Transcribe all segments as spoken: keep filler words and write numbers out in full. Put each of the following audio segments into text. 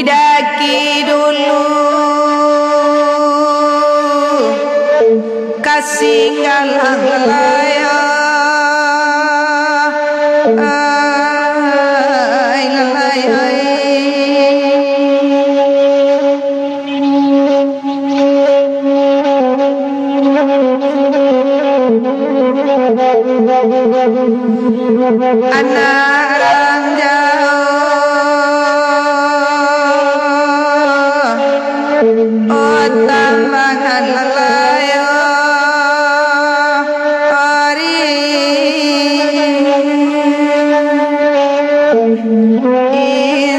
Jaki dulu ka Singgalang layo. Ai, lalai, ai. Anak urang jauah, oh, tambangan lalayo, ari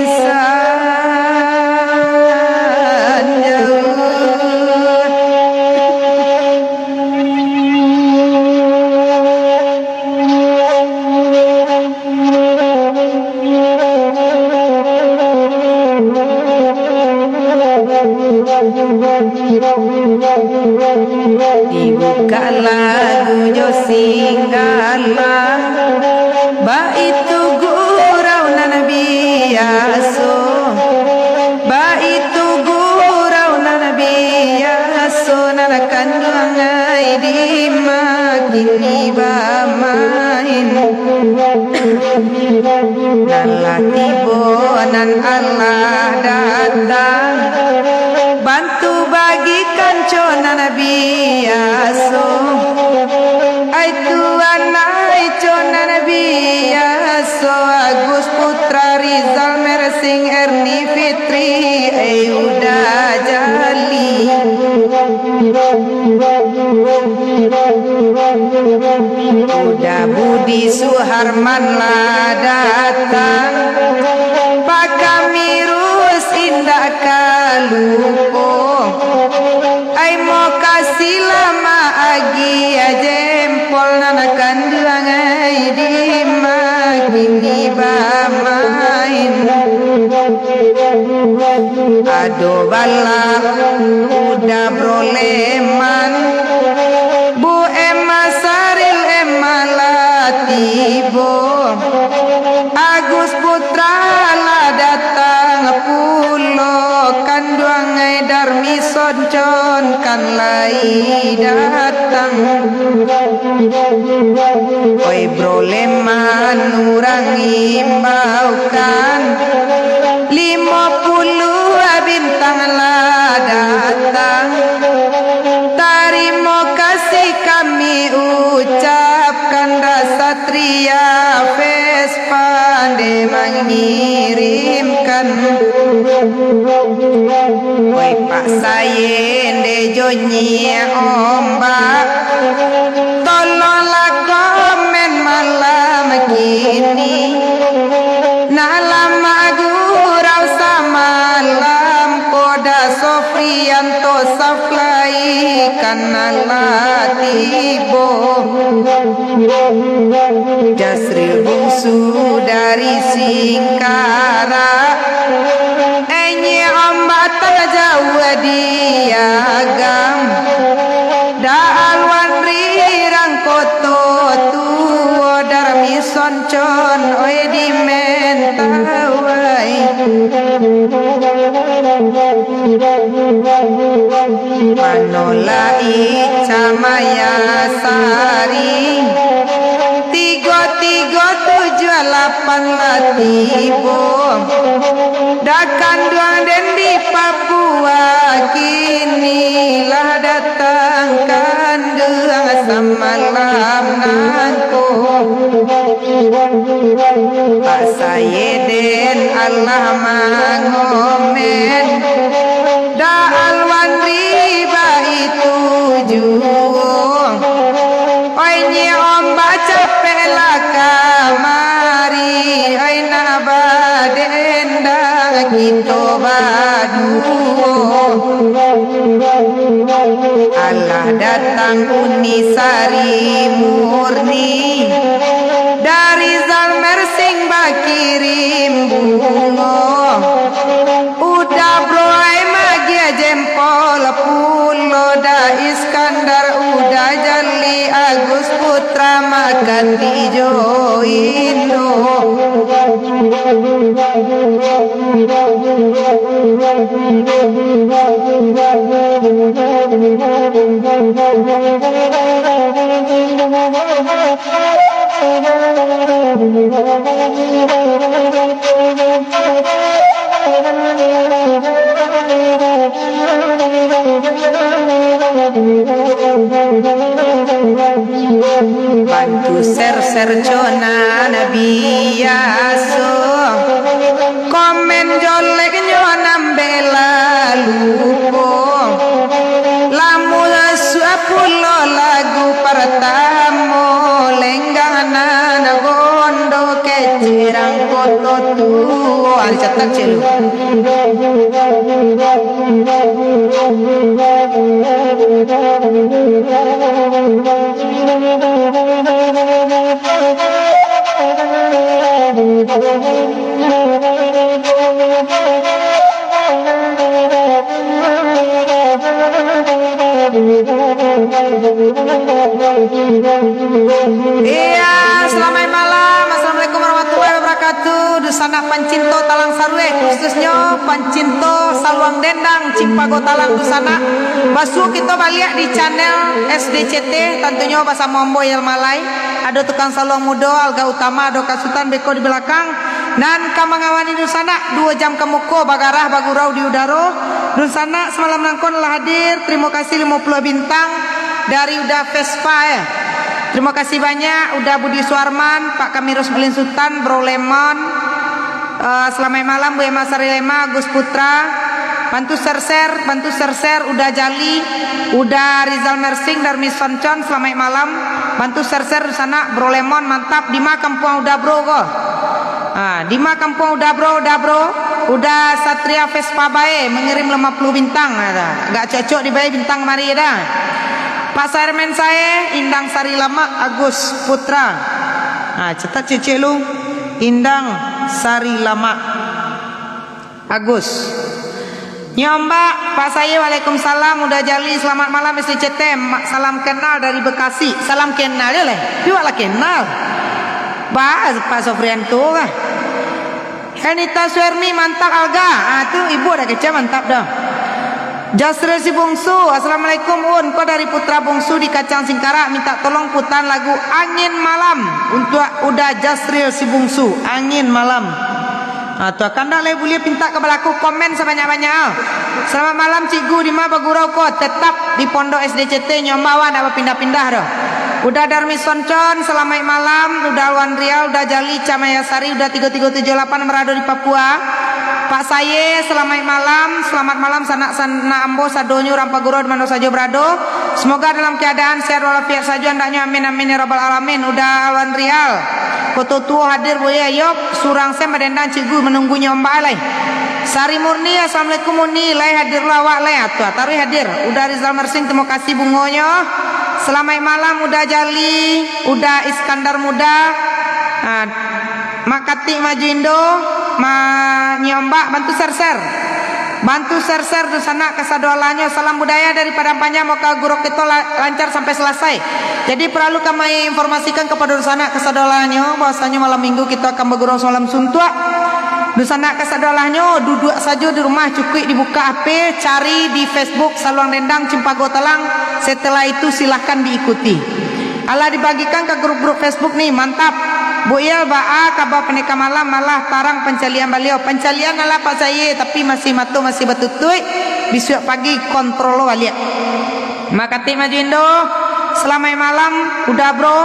insan jauah. Dibukak lagu jo Singgala, baitu gurau nan biaso, baitu gurau nan biaso, nan kanduang ai di ma kini bamain. Nan lah tibo, nan alah datang, bantu bagi kanco nan biaso. Ai tuan, ai co nan biaso, Agus Putra, Rizal Mersing, Erni Fitri, ai Uda Jali. Uda Budi Suharman lah datang, Pakamirus indak ka lupo. Ai mokasih lah ma agiah jempol, nan kanduang ai di ma kini bamain. Ado bala Uda Bro Leman, Bu Emma Saril Emma lah tibo. Agus Putra lah datang pulo, kanduang ai Darmi Soncon kan lai datang. Oi Bro Leman, urang imbaukan, limo puluah bintang lah datang. Tarimo kasih kami ucapkan, Da Satria Fes pandai mangirimkan. Oi Pak Sayende jo Nyiak Ombak, tolonglah komen malam kini. Nak lah magurau samalam, Koda Sofrianto Saflai kan lah tibo. Jasril Bungsu dari Singkarak, Enyi Ombak tangah jauah di Agam. Da Alwan Rirang Koto Tuo, Darmi Soncon, oi di Mentawai. Mano lai Camaya Sari, tigo tigo tujuah lapan lah tibo. Da kanduang den di Papua, kini lah datang kanduang samalam nangko. Pak Sayeden alah mangomen, Da Alwan Riba itu juo. Oi Nyi Ombak capeklah kamari, oi nak badendang kito baduo. Alah datang Uni Sari Murni, Da Rizal Mersing bakirim bungo. Uda Bro ai magiah jempol pulo, Da Iskandar, Uda Jali, Agus Putra, Makati jo Indo. Iya, salamaik malam. Assalamualaikum warahmatullahi wabarakatuh. Dunsanak pancinto Talang Saruek, khususnyo pancinto saluang dendang Cimpago Talang dunsanak. Basuo kito baliak di channel S D C T, tantunyo basamo ambo Yel Malai. Ado tukang saluang mudo, Alga Utama, ado Kak Sutan beko di balakang. Nan ka mangawani dunsanak duo jam ka muko bagarah bagurau di udaro. Dunsanak samalam nangko lah hadir, tarimo kasih limo puluah bintang dari Uda Vespa, eh. Tarimo kasih banyak Uda Budi Suarman, Pak Kamirus Malin Sutan, Bro Lemon. Eh, salamaik malam Bu Emma Sarilema, Agus Putra. Bantu share-share, bantu share-share Uda Jali, Uda Rizal Mersing, Darmi Soncon, salamaik malam. Bantu share-share dunsanak, Bro Lemon, mantap. Dima kampuang Uda Bro ko? Ha, dima kampuang Uda Bro, Uda Bro? Uda Satria Vespa bae, mangirim limo puluah bintang, ha, dah. Agak cocok dibae bintang kamari dah. Pak Sairmen sae, Indang Sari Lamak, Agus Putra. Ha, catat cek-cek lu, Indang Sari Lamak, Agus. Nyombak, Pak Saye, waalaikumsalam, Uda Jali, selamat malam, S D C T, ma-, salam kenal dari Bekasi. Salam kenal yo leh, pi wak lah kenal. Ba, Pak Sofrianto kah? Henita Suerni, mantap Alga. Ah, tu ibu dah kecek mantap dah. Jasril si Bungsu, "Assalamualaikum Un, ko dari Putra Bungsu di Kacang Singkarak, minta tolong putaan lagu Angin Malam untuak Uda Jasril si Bungsu, Angin Malam." Ah, tu kandak lai buliah pintak ka balaku, komen sabanyak-banyak. Selamat malam Cikgu, dima bagurau ko? Tetap di Pondok S D C T Nyombak, awak ndak bapindah-pindah doh. Uda Darmi Soncon, salamaik malam. Uda Alwan Rial, Uda Jali, Camaya Sari, Uda tigo tigo tujuh lapan barado di Papua. Pak Saye, salamaik malam. Selamat malam sanak-sanak ambo sadonyo urang pagurau di mano sajo barado. Semoga dalam keadaan sehat walafiat sajo andaknyo. Amin, amin, ya rabbal alamin. Uda Alwan Rial, Koto Tuo hadir, Buya? Yop, surang sen badendang, Cikgu, manunggu Nyombak lai. Sari Murni, "Assalamualaikum Uni, lai hadir lo awak lai?" Ah, tu, taruih hadir. Uda Rizal Mersing, tarimo kasih bungonyo. Salamaik malam, Uda Jali, Uda Iskandar Muda. Ah, Mak Katik Maju Indo, Ma Nyombak, bantu share-share. Bantu share-share dunsanak kasadolahnyo. Salam budaya dari Padang Panjang, moga gurau kito la-, lancar sampai salasai. Jadi, paralu kami informasikan kapado dunsanak kasadolahnyo, bahwasanyo malam Minggu kito akan bagurau samalam suntuak. Dunsanak kasadolahnyo, duduak sajo di rumah, cukuik dibuka H P, cari di Facebook Saluang Dendang Cimpago Talang, setelah itu silahkan diikuti. Alah dibagikan ka grup-grup Facebook ni, mantap. Bu Yel, baa kaba Pandeka Malam, malah tarang pancalian baliau? Pancalian alah, Pak Saye, tapi masih mato masih batutuik, bisuak pagi kontrol lo baliak. Mak Katik Maju Indo, salamaik malam, Uda Bro.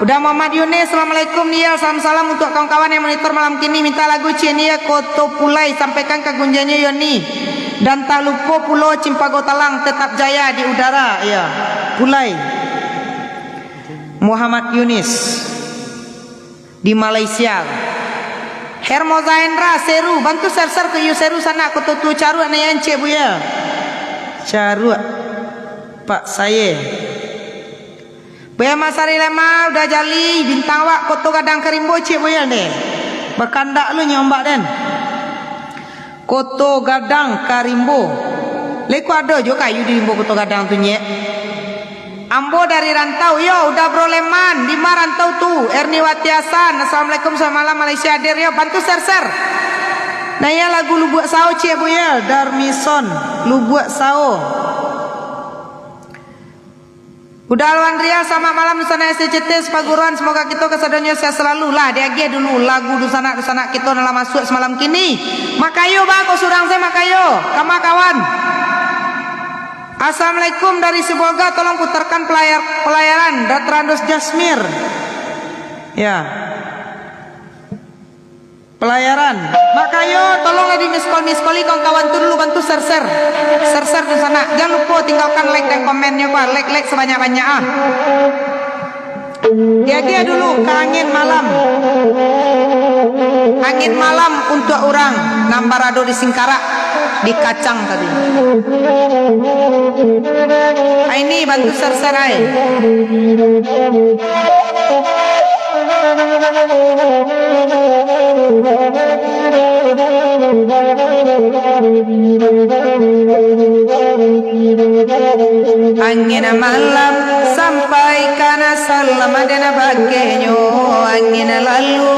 Uda Muhammad Yunis, "Assalamualaikum Ni Yel, salam-salam untuak kawan-kawan yang monitor malam kini, minta lagu Ciek Ni Yel, Koto Pulai, sampaikan ka gunjanyo Yoni. Dan tak lupo pulo Cimpago Talang, tetap jaya di udara." Iyo, Pulai. Muhammad Yunis di Malaysia. Hermoza Hendra, Seru, bantu share-share ka iyo Seru sanak, Koto Tuo Caruak, nan encik, Buya. Caruak, Pak Saye. Buya Masari Lema, Uda Jali, bintang awak, Koto Gadang ka Rimbo, ciek, Buya, deh. Bakandak lu Nyombak den. Koto Gadang ka Rimbo. Lai ko ado juo kayu di Rimbo Koto Gadang tu, nyek? Ambo dari rantau, yo, Uda Bro Leman, dima rantau tu? Erniwati Hasan, assalamualaikum, selamat malam, Malaysia hadir, yo, bantu share-share. Nah, ya, lagu Lubuak Sao, ciek, Buya, Darmison, Lubuak Sao. Uda Alwan Rial, selamat malam, dunsanak S C C T sepaguruan, semoga kito kasadonyo sehat selalu. Lah, diagiah dulu lagu dunsanak-dunsanak kito nan lah masuak samalam kini. Makayo, ba, ko surang se, makayo. Kama kawan. Assalamualaikum dari Sibolga, tolong putarkan pelayar-, pelayaran Datra Andos Jasmir. Ya. Pelayaran. Makayo, tolonglah di miss call, miss call kawan-kawan tu dulu, bantu share-share. Share-share tu sanak. Jangan lupa tinggalkan like dan komennya, Pak. Like-like sebanyak-banyak, ah. Diagiah dulu ka angin malam. Angin malam untuak urang nan barado di Singkarak, di Kacang tadi. Ai ni bantu ser-ser ai. Angin malam sampaikan salam den bakenyo, angin lalu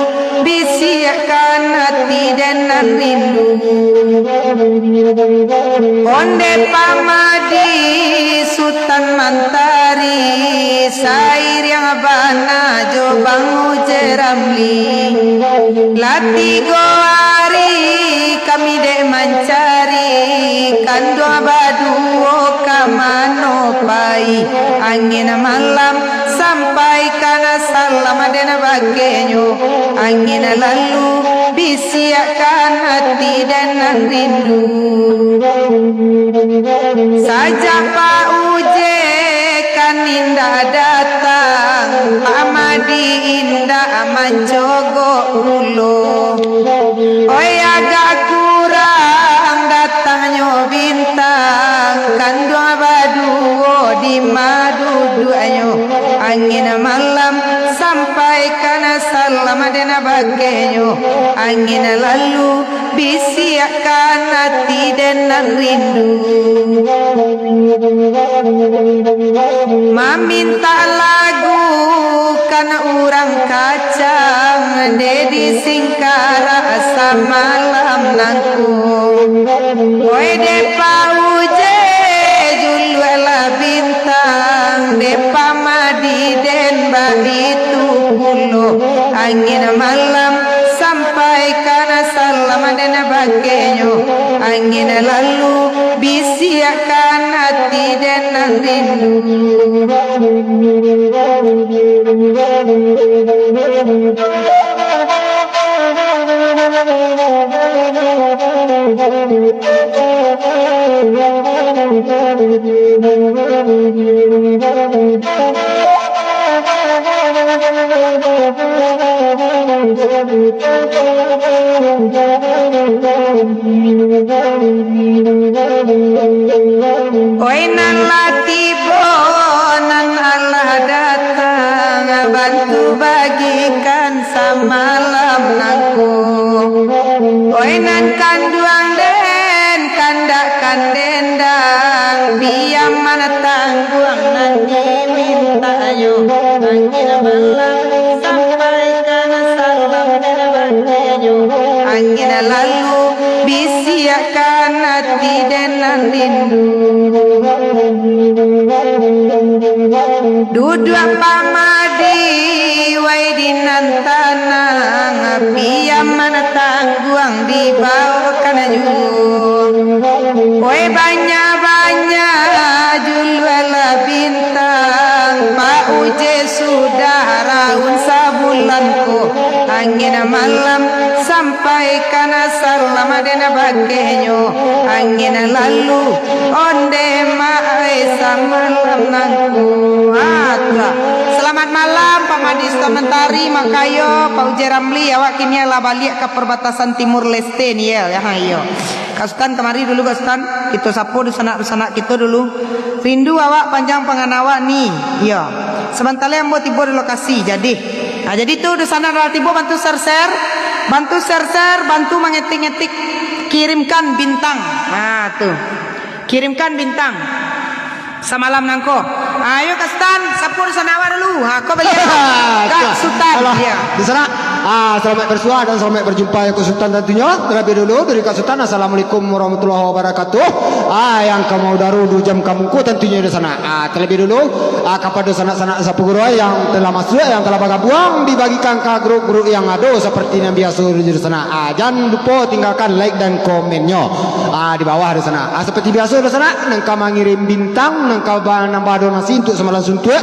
bisiakkan ati den nan rindu. Onde pamadi Sutan Mantari, sairiang bana jo Bang Uje Ramli. Lah tigo ari kami dek mancari, kanduang baduo ka mano pai. Angin malam sampaikan salam den bakenyo, angin lalu bisiakkan ati den nan rindu. Sajak Pak Uje kan indak datang, Pak Madi indak mancogok pulo. Oi, agak kurang datangnyo bintang, kanduang baduo di ma duduaknyo. Angin malam sampaikan salam den bakenyo, angin lalu bisiakkan ati den nan rindu. Mamintak lagu kan urang Kacang, dek di Singkarak samalam nangko. Oi, dek Pak Uje juluaklah bintang, dek Pak Madi den baitu pulo. Angin malam sampaikan salam den bakenyo, angin lalu bisiakkan ati den nan rindu. Oi, nan lah tibo, nan alah datang, bantu bagikan samalam nangko. Oi, nan kanduang den, kandak kan dendang, piaman tangguang nan dimintaknyo. Angin malam sampaikan salam den bakenyo, angin lalu bisiakkan ati den nan rindu. Duduak pamadi wai di nan tanang, piaman tangguang dibaokan juo. Oi, banyak-banyak juluaklah bintang, Pak Uje sudah raun sabulan ko. Angin malam sampaikan salam den bakenyo, angin lalu onde ma ai samalam nangko. Ah, tu lah. Selamat malam, Pak Madi Sutan Mentari, Mak Kayo, Pak Uje Ramli, awak kini lah baliak ka perbatasan Timur Leste ni, yo. Ya, ha, iyo. Kak Sutan, kamari dulu, Kak Sutan. Kito sapo dunsanak-dunsanak kito dulu. Rindu awak, panjang pangana awak ni. Iyo. Sabanta lai ambo tibo di lokasi, jadi. Nah, jadi tu dunsanak lah tibo, bantu share-share. Bantu share-share, bantu mangetik-ngetik. Kirimkan bintang. Nah, tu. Kirimkan bintang. Samalam nangko. Ayo, Kak Sutan, sapo dunsanak awak dulu. Ha, ko baliak. Kak Sutan. Alah, ya. Dunsanak. Ah, selamat bersuah dan selamat berjumpa ya, Kak Sutan tentunya. Terlebih dulu dari Kak Sutan, assalamualaikum warahmatullahi wabarakatuh. Ah, yang ka maudaro duo jam ka muko tentunya dunsanak. Ah, terlebih dulu, ah, kapado sanak-sanak sapaguru yang telah masuk, yang telah bergabung, dibagikan ke grup-grup yang ada seperti yang biasa dunsanak. Ah, jangan lupa tinggalkan like dan komennya. Ah, di bawah dunsanak. Ah, seperti biasa dunsanak, nan ka mangirim bintang, nan ka ba-, nambah donasi untuk samalam suntuak.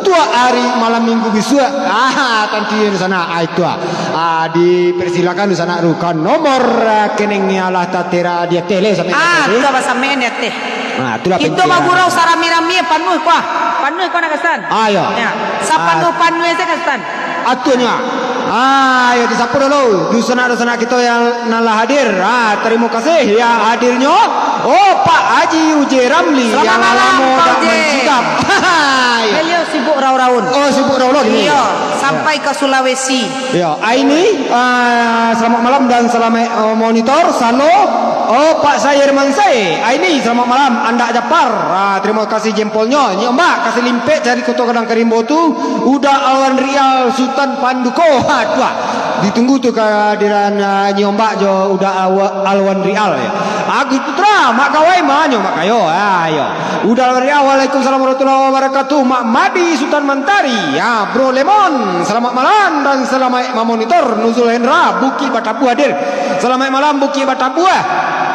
Tuak ari malam minggu bisuak. Ah, tantu iyo di sana. Ah, itu ah. Ah, dipersilakan di sana tu. Kan nomor, ah, rekening yang lah tatera di ateh le sampai Ah, tadi. Tu apa sampai di ateh. Ah, itulah Kito pencerahan. Bagurau sarami-rami, panuh ko ah. Panuh ko nak, Kastan. Ah, iyo. Ya. Sapanuh-panuh se, Kastan. Atunyo. Ah, iyo, disapu dulu. Dunsanak-dunsanak kito yang nan lah hadir. Ah, tarimo kasih ya hadirnyo. Oh, Pak Haji Uje Ramli Selamat yang malam, lamo Pak dak Uje. Mancigam. Iyo. Beliau sibuk raun-raun. Oh, sibuk raun-raun ni. Iyo, sampai ke Sulawesi. Iyo, Aini, ah, selamat malam dan selamat, ah, monitor. Salo, oh, Pak Sayer Mansai. Aini, selamat malam. Andak Japar. Ah, terima kasih jempolnyo. Nyi Ombak, kasih limpek cari Koto Gadang Karimbo tu. Uda Alwan Rial Sutan Panduko. Ha, tu ah. Ditunggu tu kehadiran, ah, Nyi Ombak jo Uda Awa-, Alwan Rial, ya. Agus Putra, Mak Gawai, manyo Mak Kayo. Ah, iyo. Uda Alwan Rial, waalaikumsalam warahmatullahi wabarakatuh. Mak Madi Sutan Mantari. Ya, Bro Lemon, selamat malam dan selamat memonitor. Nuzul Hendra, Bukik Batabuah hadir. Selamat malam, Bukik Batabuah.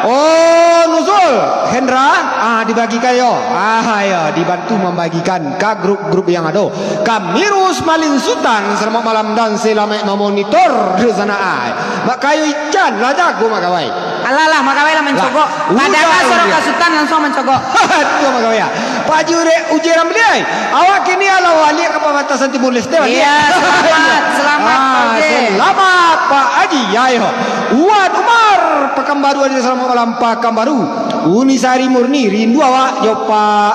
Oh, Nuzul, Hendra, ah, dibagikan yo. Ah, iyo, dibantu mambagikan ka grup-grup yang ado. Kamirus Malin Sutan, selamat malam dan selamat memonitor di sana ai. Mak Kayo Ican, lah jago Mak Gawai. Alah lah, Mak Gawai lah mancogok. Lah, Kadang udah lah suara udah. Ka Sutan langsung mancogok. Tu Mak Gawai ya. Pak Haji Ure-, Uji Ramli ai. Awak kini alah waliak ka pamatasan Timur Leste, waliak. Iya, selamat, selamat, Pak Ah, Uji. Selamat, Pak Haji. Ya, yo. Wan Umar, Pekanbaru hadir, selamat malam, Pekanbaru. Uni Sari Murni, rindu awak jo Pak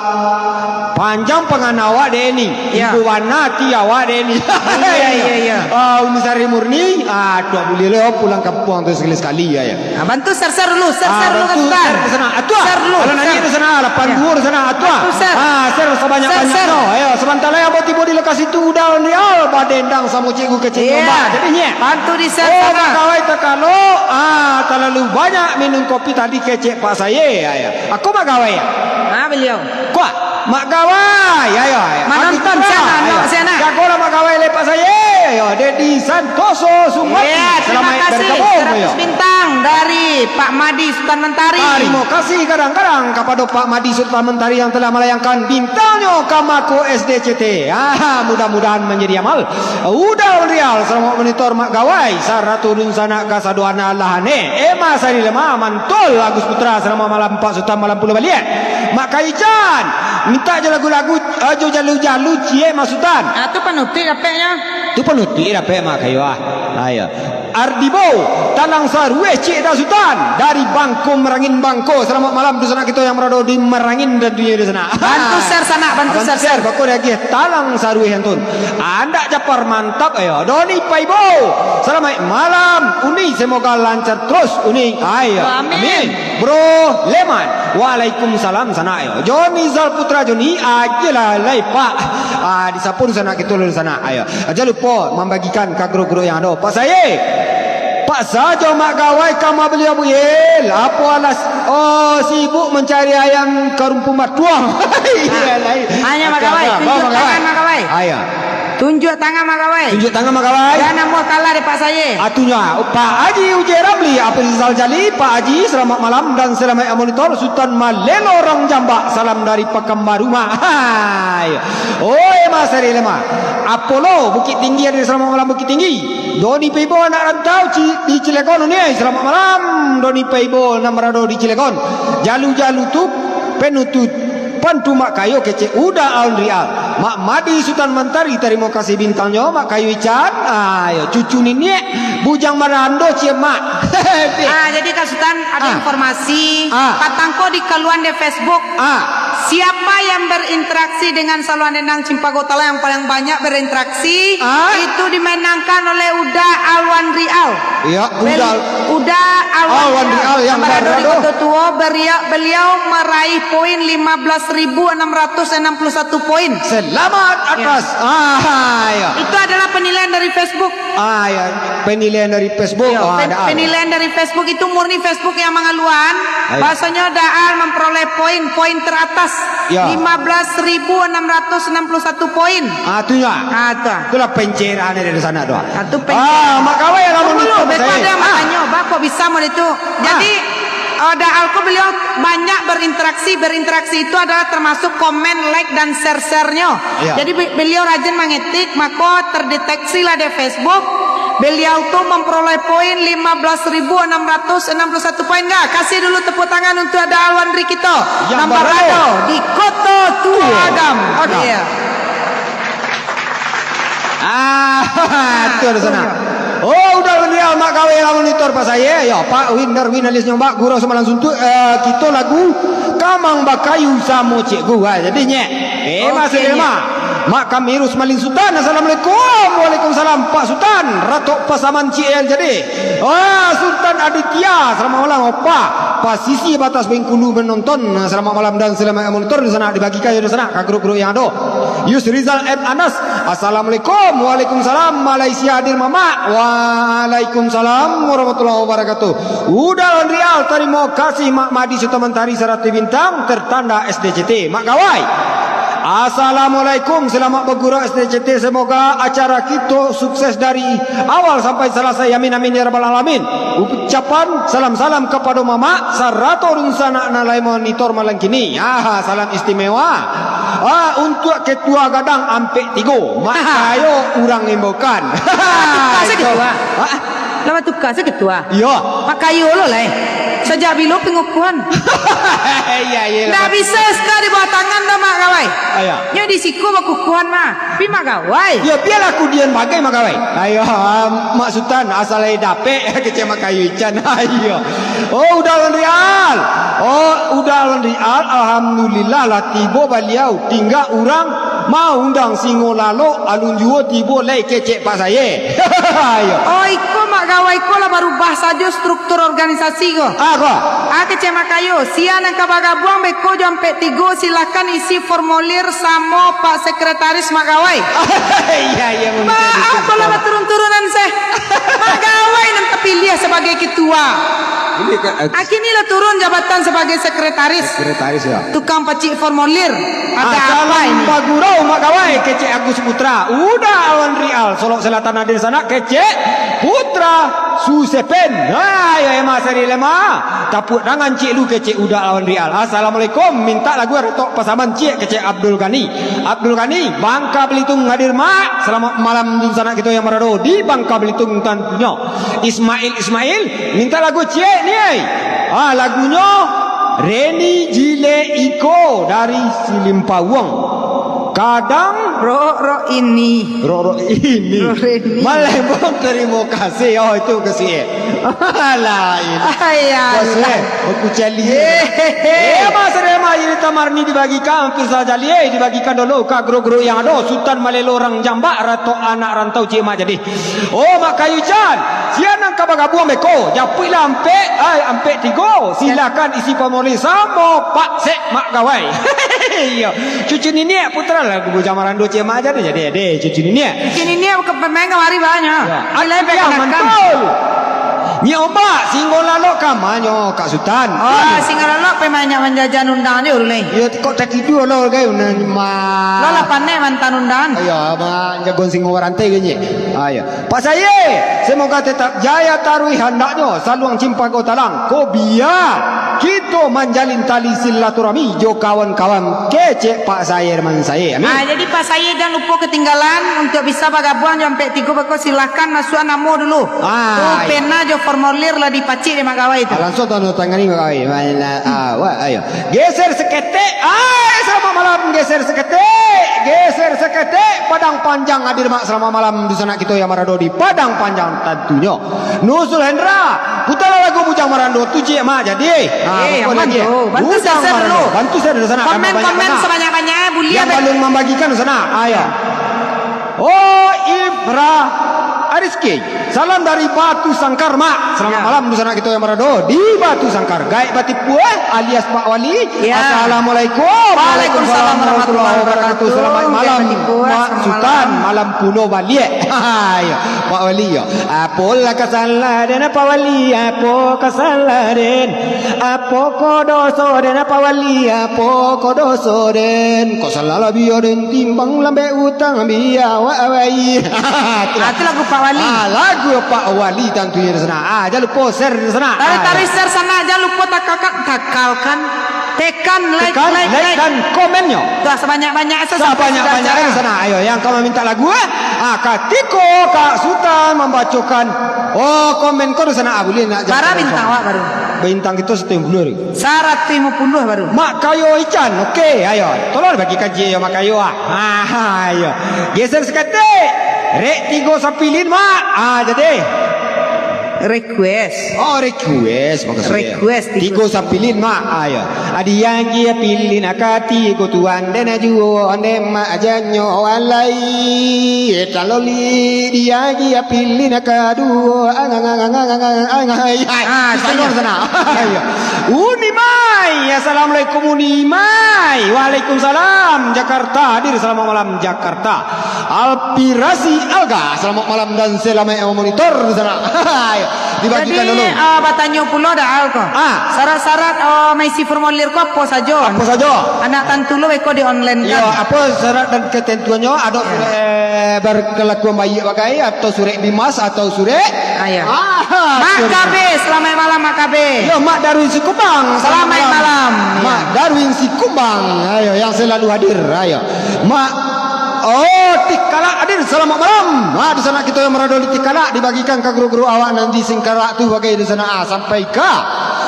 Panjang pangana awak dek ni. Ya. Ibu bana ati awak dek ni. Iya, iya, iya. Ah, Uni Sari Murni, ah, tuak buliah lo pulang kampuang tu sakali-sakali, ya, ya. Ah, bantu share-share dulu, share-share Ah, dulu, bantu Sutan. Share ke sana. Atuah. Share dulu, Kalau nanti share. Ke sana, lapan Ya. dua di sana, atuah. Bantu share. Ah, share sebanyak-banyaknyo. Share, share. Ayo, sebentar lagi abah tibo di lokasi tu, udah on real, badendang samo cikgu kecil Iya. Nyombak. Jadi, nyek. Bantu di-share Oh, sana. Mak Gawai takalo, ah, talalu banyak minum kopi tadi kecek Pak Saye. Ya, ya. Aku Mak Gawai, ya. Ah, beliau. Kuah, Mak Gawai, ya, ya, ya. Manonton Agus Putra, sana, ya. Nak sana. Jagolah Mak Gawai lepak saya, ya. Dedi Santoso, Sungguh. Iya, terima Selamat kasih, bergabung, seratus ya. Bintang dari Pak Madi Sutan Mentari. Terima kasih kadang-kadang kepada Pak Madi Sutan Mentari yang telah melayangkan bintangnya ke Mako S D C T. Ah, mudah-mudahan menjadi amal. Udah Rial, selamat monitor Mak Gawai, sarato dunsanak kasadoana lah aneh. Emma Sari Lemah, mantul Agus Putra, selamat malam Pak Sutan, malam pulo baliak. Mak Kaican, minta jo lagu-lagu, eh, jo jalu-jalu ciek Mak Sutan. Ah, tu panutuik dapeknyo. Tu panutuik dapek Mak Kayo ah. Ayo. Ardibo, Talang Sarueh ciek dah Sutan. Dari Bangko Merangin Bangko. Selamat malam dunsanak kito yang berada di Merangin dan dunia di sana. Bantu share sanak, bantu Bantu share, share, share. Bako lagi Talang Sarueh yang tun. Andak Japar mantap ayo. Doni Paibo. Selamat malam. Uni semoga lancar terus Uni. Ayo. Amin. Amin. Bro Leman. Waalaikumsalam sanak ayo. Joni Zal Putra Joni ajelah lai Pak. Ah, disapu sanak kito lalu sanak ayo. Jangan lupa membagikan ke grup-grup yang ada. Pak Saye. Pak sajo Mak Gawai ka mabali Abu Yel. Apo alas, oh, sibuk mencari ayam ke rumpun batuang. Iya, lain. Hanya Mak Gawai, Oke, tunjuk Mak Gawai. Tangan Mak Gawai. Ayo. Tunjuk tangan Mak Gawai. Tunjuk tangan Mak Gawai. Jan namuah kalah dek Pak Saye. Atunyo, Pak Haji Uje Ramli, Aprizal Jali, Pak Haji, selamat malam dan selamat monitor Sutan Malelo Rang Jambak. Salam dari Pekanbaru, Mak. Hai. Oi, Mas Ari Lemah. Apollo, Bukittinggi, hadir, selamat malam Bukittinggi. Doni Paibo anak rantau Ci-, di Cilegon ni, selamat malam. Doni Paibo nan barado di Cilegon. Jalu-jalu tu penutup pantu Mak Kayo kecek udah aun rial. Mak Madi Sutan Mantari, tarimo kasih bintangnyo, Mak Kayo Ican. Ayo, cucu niniak, bujang marando cie mak. Ah, jadi Kak Sutan, ada Ah. informasi. Ah. Patang ko di kaluan di Facebook. Ah. Siapa yang berinteraksi dengan saluan dendang Cimpago Talang yang paling banyak berinteraksi, Ah. itu dimenangkan oleh Uda Alwan Rial. Ya, Bel-, Uda Uda Alwan Alwan Rial. Rial yang Barado di barado. Kota Tua, beria-, beliau meraih poin lima belas ribu enam ratus enam puluh satu poin. Selamat Ya. atas. Ah, ya. Itu adalah penilaian dari Facebook. Ah, ya. Penilaian dari Facebook. Yo, Ah, pen-, ada, ada. penilaian dari Facebook itu murni Facebook yang mangaluan. Ayo. Bahasanya Daal memperoleh poin, poin teratas. Ya. Lima belas ribu enam ratus enam puluh satu poin. Ah, tu ya. Ah, tu. Itulah pencerahan dari sana tu. Ah, tu pencerahan. Ah, Mak Gawai lah Tunggu monitor dulu, betul pasal ada ni. Ah. Mak tanyo, bah, kok bisa model tu? Ah. Jadi, Ada Alko, beliau banyak berinteraksi. Berinteraksi itu adalah termasuk komen, like, dan share-share-nyo. Iya. Jadi, be-, beliau rajin mengetik, mako terdeteksilah di Facebook. Beliau tu memperoleh poin lima belas ribu enam ratus enam puluh satu poin. Enggak, kasih dulu tepuk tangan untuk Ada Alwandri kito. Yang nomor baru. Ado di Koto Tua Tua. Agam. Oke. Nah. Ah, tu ado sanak. Oh, Uda Alwandri Al, Mak Gawai lah monitor pas aye. Yo, Pak Win Darwin alias Nyombak, Gurau Samalang Suntuk, eh, kito lagu Kamang Bakayu samo Cikgu. Ah, jadi nyek. Eh, oke, Mas Delma. Mak Kamirus Malin Sutan, assalamualaikum. Waalaikumsalam, Pak Sutan. Ratok Pasaman C L jadi. Wah, Sutan Aditya, selamat malam, Opa. Pasisi batas Bengkulu menonton, selamat malam dan selamat monitor di sana, dibagikan di sana, ka grup-grup yang ada. Yusrizal M Anas, assalamualaikum. Waalaikumsalam, Malaysia hadir, Mamak. Waalaikumsalam warahmatullahi wabarakatuh. Uda Alwandri Al, tarimo kasih, Mak Madi Suta Mantari, Sarati Bintang, tertanda S D C T. Mak Gawai. Assalamualaikum, selamat bagurau S D C T. Semoga acara kito sukses dari awal sampai salasai. Amin, amin, ya rabbal alamin. Ucapan salam-salam kapado Mamak, sarato dunsanak nan lai monitor malam kini. Ah, salam istimewa. Ah, untuak Ketua Gadang Ampek Tigo, Mak Kayo urang imbaukan. Kasih Ketua. Ah, Lah batuka se ketua. Iyo. Mak Kayo lo lai. Sajak bilo pengukuhan. Iya, iya. Ndak bisa S K di bawah tangan dah, Mak Gawai. Ayo. Nyo di siko bakukuhan mah. Pi Mak Gawai. Yo, bialah kudian bagai Mak Gawai. Ayo, ah, Mak Sutan, asal ai dapek kecek Mak Kayo Ican. Ayo. Oh, Uda Alwandri Al. Oh, Uda Alwandri Al, alhamdulillah lah tibo baliau. Tingga urang maundang Singo Lalok, alun juo tibo lai kecek Pak Saye. Ayo. Oh, iko Mak Gawai ko lah barubah sajo struktur organisasi ko. Ah, ko. Ah, kecek Mak Kayo, sia nan ka bagabuang beko jo Ampek Tigo, silahkan isi formulir samo Pak Sekretaris Mak Gawai. Iya, iya, mungkin. Ba, ah, ko lah baturun-turunan seh. Mak Gawai nan tapiliah sabagai ketua. Ini kan, eh, Ah, kini lah turun jabatan sabagai sekretaris. Sekretaris, ya. Tukang pacik formulir. Ada apa ini? Salam bagurau Mak Gawai, kecek Agus Putra. Uda Alwandri Al, Solok Selatan hadir sanak, kecek Putra Susepen. Hai, Ema Seri Lema. Tapuak tangan cik lu kecek Uda Alwandri Al. Assalamualaikum. Minta lagu Retok Pasaman cik kecek Abdul Ghani. Abdul Ghani, Bangka Belitung hadir, Mak. Selamat malam dunsanak kito yang barado di Bangka Belitung tantunyo. Ismail, Ismail, minta lagu ciek ni, ai. Ah, lagunyo Reni Jilek Iko dari Silimpawuang. Kadang Rok-rok ini. Rok-rok ini. Rok ini. Malembong, terima kasih. Oh, itu kasih, eh. Alah, ini. Ayah. Bos, eh, aku cali. Eh, Mas Rema, ini tamar ni dibagikan, hampir saja, eh, dibagikan dulu ka guru-guru yang ada. Sutan Malelo orang Jambak, Ratok anak rantau, Cik Mak jadi. Oh, Mak Kayu Jan, sia nan ka bagabuang beko, japuiklah ampek, ai, ampek tigo, silakan isi pamoli samo Pak Sek Mak Gawai. Iyo, cucu niniak putra lah, Bujang Marando Cik Mak jadi, jadi, deh, cucu niniak. Cucu niniak bukan pemain kamari banyak. Ya. Nilai Ati yang bekanak-kanak. Mantul. Nyi Ombak, Singgo Lalok kamanyo, Kak Sutan. Oh, Singgo Lalok pemain yang manjajan undang je dulu ni. Iyo, kok tatidua lo, gai, undang, ma. Lo lah panek mantan undang. Ayo, ma, jagoan Singgo Barantai, gai, nyi. Ayo. Pak Saye, semoga tetap jaya taruih handaknyo, saluang cimpago talang, ko bia kito manjalin tali silaturahmi jo kawan-kawan kecek Pak Saye, Reman Saye. Amin. Ah, jadi Pak Saye jan lupo ketinggalan, untuk bisa bagabuang jo Ampek Tigo beko, silakan masuak namo dulu. Ah, tu iya. Pena jo formulir lah dipacik dek Mak Gawai tu. Ah, langsuang tanda tangani Mak Gawai. Mana, ah, wah, ayo. Geser saketek. Ai, selamat malam. Geser saketek. Geser saketek. Padang Panjang hadir, Mak. Selamat malam di sanak kito yang barado di Padang Panjang tantunyo. Nusul Hendra, putarlah lagu Bujang Marando tu, cik, Mak. Jadi, ah, eh, apa aman lagi? Tu. Bantu Bujang Marando dulu. Bantu saya dari sana. Komen, komen sebanyak-banyaknya, buliah. Yang balun mambagikan di sana. Ayo. Oh, Ifra Ariski. Salam dari Batu Sangkar, Mak. Selamat malam di sanak kito yang barado di Batu Sangkar. Gaek Batipuah alias Pak Wali. Ya. Assalamualaikum. Waalaikumsalam warahmatullahi wabarakatuh. Selamat malam, Mak Sutan. Malam puno baliak. Hai, Pak Wali, yo. Apolah ka salah den, Pak Wali? Apo ka salah den? Apo ko doso den, Pak Wali? Apo ko doso den? Ko salah lah bia den timbang, lambek utang bia wak awai. Ah, tu lagu Pak Wali. Ah, lagu Pak Wali tantunyo di sana. Ah, jan lupo share di sana. Tarik-tarik share sana, jan lupo takal-, takalkan. Tekan like, tekan like, like, like, dan komennyo. Dah, sebanyak-banyak, eh, sampai sudah acara. Sebanyak-banyak di sana. Ayo, yang ka mamintak lagu, eh. Ah, katiko Kak Sutan mambacokan, oh, komen ko di sana, ah, buliah nak. Bara bintang awak baru? Bintang kito satu limo puluah. Saratuih limo puluah baru. Mak Kayo Ican, oke, ayo. Tolong bagikan ciek yo, Mak Kayo, ah. Ah, ayo. Geser saketek. Rek tigo sapilin, Mak. Ah, jadi. Request. Oh, request maksudnyo. Request tigo. Tigo sapilin, Mak. Ayo. Adi agi apilin akati ko tuan den ajuo ande mak ajanyo alai. Taloli diagi apilin akaduo. Ang, ang, ang, ang, ang, ang, ang, ang, ang, ang. Ah, di sana, sana. Ayo. Unimai. Assalamualaikum, Unimai. Waalaikumsalam. Jakarta hadir. Selamat malam, Jakarta. Alpirasi Alga, selamat malam dan selamat memonitor di sana. Dibagikan. Jadi, dulu. Ah, batanyo pulo dah, Al, ko. Ah. Syarat-syarat, ah, maisi formulir ko apo sajo? Apo sajo? Anak tantu lo beko di online kan? Iyo, apo syarat dan ketentuannyo? Ado surek, eh, berkelakuan baik bagai, atau surek bimas, atau surek? Ah, iyo. Ah, Mak Kabe, selamat malam, Mak Kabe. Yo, Mak Darwin Sikumbang, selamat malam. Selamat malam. Mak Darwin Sikumbang, ayo, yang selalu hadir, ayo. Mak Oh, Tikalak hadir, selamat malam. Ah, di sana kito yang berado di Tikalak, dibagikan ka guru-guru awak nan di Singkarak tu bagai di sana. Ah, sampai ka,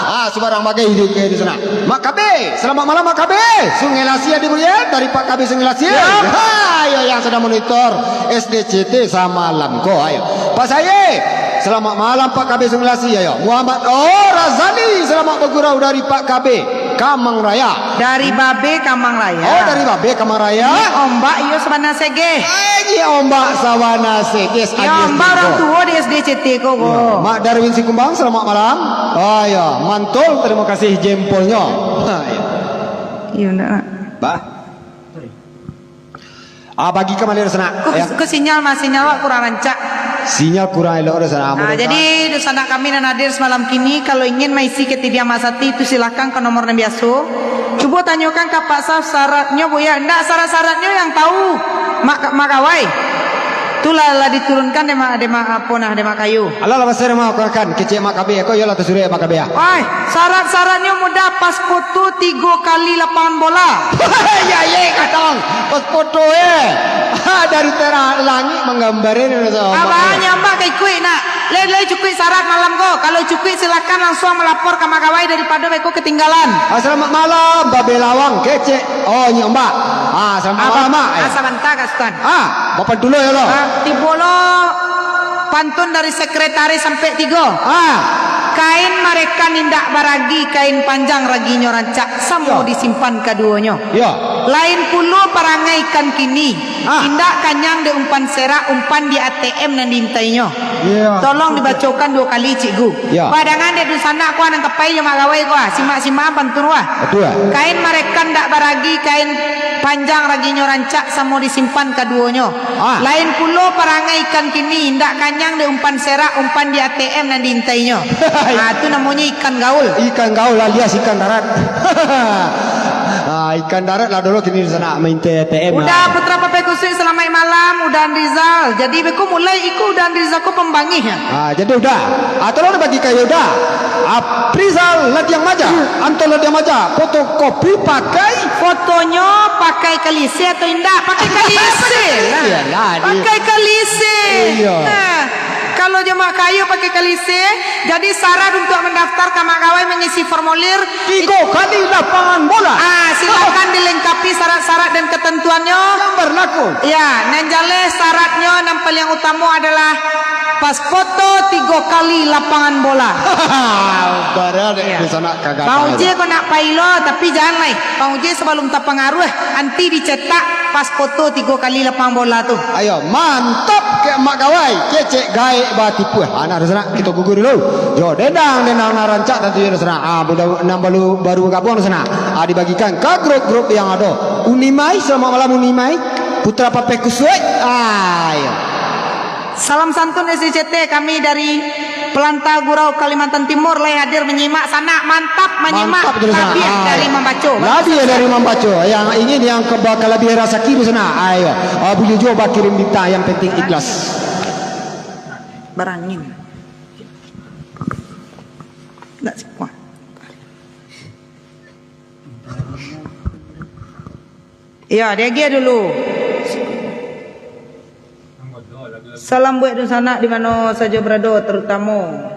ah, subarang bagai di, di sana. Mak Kabe, selamat malam, Mak Kabe. Sungai Lasi hadir, Burian, dari Pak Kabe Sungai Lasi. Ya. Ha, yo, yang sedang monitor S D C T samalam ko, ayo. Pak Saye, selamat malam, Pak Kabe Sungai Lasi, ayo. Muhammad, oh, Razali, selamat bergurau dari Pak Kabe. Kamang Raya. Dari Babe Kamang Raya. Oh, dari Babe Kamang Raya. Nyiak Ombak iyo Sabana Sege. Eh, Nyiak Ombak Sabana Sege. Iyo, Ombak urang tuo di S D C T ko, ko. Iyo. Mak Darwin Sikumbang, selamat malam. Oh, iyo. Mantul, terima kasih jempolnyo. Ha, iyo. Iyo, ndak, nak. Bah. Ah, bagi ka maliang di sana. Ko, ko sinyal mah, sinyal awak kurang rancak. Sinyal kurang elok di sana. Ah, jadi, dunsanak kami nan hadir samalam kini, kalau ingin maisi ketidiaman sati tu, silakan ka nomor nan biaso. Cubo tanyokan ka Pak Saf syaratnyo, Buya. Ndak, syarat-syaratnyo yang tahu, Mak, Mak Kawai. Tu lah, lah diturunkan dek Mak, dek Mak apo nah, dek Mak Kayo. Alah lah, basa mah, kan, kecek Mak Kabe, ko iyolah tasurek Mak Kabe, ah. Wai, syarat-syaratnyo mudah, pas foto tigo kali lapangan bola. Ya, ye, katong, pas foto, eh. Ha, dari teras langik manggambar, eh, Mak Kayo. Abah, Nyiak Ombak ka ikuik, nak. Lai, lai cukuik syarat malam ko. Kalau cukuik, silakan langsung malapor ka Mak Kawai daripado beko ketinggalan. Ah, selamat malam, Babe Lawang, kecek. Oh, Nyiak Ombak. Ah, selamat malam, Mak. Ah, sabanta, Kak Sutan. Ah, bapan dulu yo lo. Ah, tibo lo pantun dari sekretaris sampai tigo. Ah. Kain marekan indak baragi, kain panjang raginyo rancak, samo disimpan kaduonyo. Yo. Lain pulo parangai ikan kini, ah, indak kanyang dek umpan serak, umpan di A T M nan diintainyo. Yo. Tolong dibacokan duo kali, Cikgu. Yo. Padangan dek dunsanak ko nan ka pai jo Mak Kawai ko, ah, simak-simak pantun ko, ah. Batua. Kain marekan dak baragi, kain panjang raginyo rancak, samo disimpan kaduonyo. Ah. Lain pulo parangai ikan kini, indak kanyang dek umpan serak, umpan di A T M nan diintainyo. Ah, tu namonyo ikan gaul. Ikan gaul alias ikan darat. Ah, ikan darat lah dulu kini sana maintai A T M lah. Udah, Putra Papai Kusuik, selamat malam, Udan Rizal. Jadi, beko mulai iko Udan Rizal ko pambangih, ya? Ah, jadi Uda. Ah, tolong bagi kayo Uda. Aprizal Ladiang Maja, Anto Ladiang Maja, fotokopi pakai. Fotonyo pakai kalise atau indak? Pakai kalise lah. Iyalah, di- Pakai kalise. Iya. Nah, kalau jo Mak Kayo pakai kalise, jadi syarat untuk mendaftar ka Mak Kawai mengisi formulir. Tigo kali lapangan bola. Ah, silakan dilengkapi syarat-syarat dan ketentuannya. Yang berlaku. Ya, nan jaleh syaratnya nan paling utama adalah pas foto tigo kali lapangan bola. Barat, ya. Di sana kagak. Bang Uje kau nak pailo, tapi jangan lai. Bang Uje sebelum terpengaruh, anti dicetak pas foto tigo kali lapangan bola tu. Ayo, mantap kek Mak Kawai, kecek gaek batipuah. Anak di sana, kita gugur dulu. Yo, dendang, dendang nan rancak tantu di sana. Ah, budak nan baru, baru gabung di sana. Ah, dibagikan ke grup-grup yang ada. Unimai, selamat malam Unimai. Putra Papeh Kusuik. Ah, iya. Salam santun S D C T, kami dari Pelantau Gurau, Kalimantan Timur, lai hadir menyimak sanak, mantap menyimak. Mantap tu, sana. Labiah dari mambaco. Labiah dari mambaco. Yang ingin yang ke-, bakal lebih rasaki di sana. Ayo. Ah, boleh juga bakirim bintang, yang penting ikhlas. Barangin. Ndak sikuat. Ya, diagiah dulu. Salam buat dunsanak di mano sajo barado, tarutamo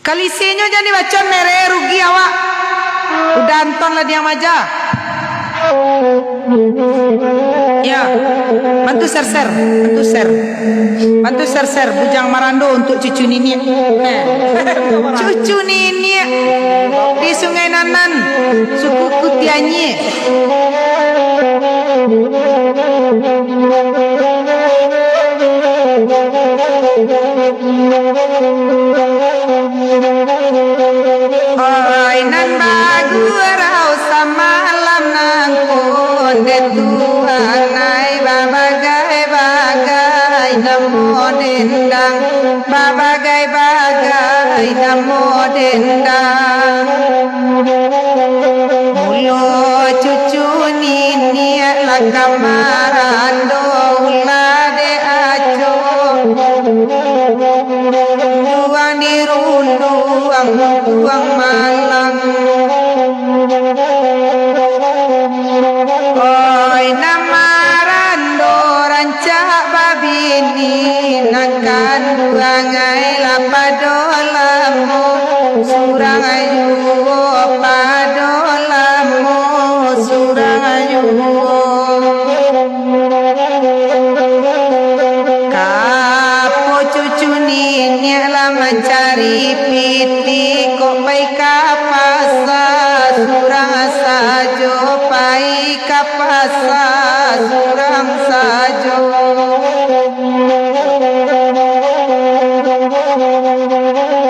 Kalisenyo jan dibacaan mereh, rugi awak. Udah anton lah diam aja. Ya. Bantu share-share, bantu share. Bantu share-share Bujang Marando untuk cucu niniak. Eh. Cucu niniak di Sungai Nanan, suku Kutianyie. Oi, nan bagurau samalam nangko, dek Tuhan ai babagai-bagai namo dendang, babagai-bagai namo dendang. Mulo cucu niniak lah ka marando, ulah dek aco. Duang dirunduang, duang malang. Oi, nan marando rancak babini, nan kanduang ai lah pado lamo, surang juo pado lamo, surang juo. Kapo cucu niniak lah mancari pitih, kok pai ka pasa surang sajo, pai ka pasa surang sajo.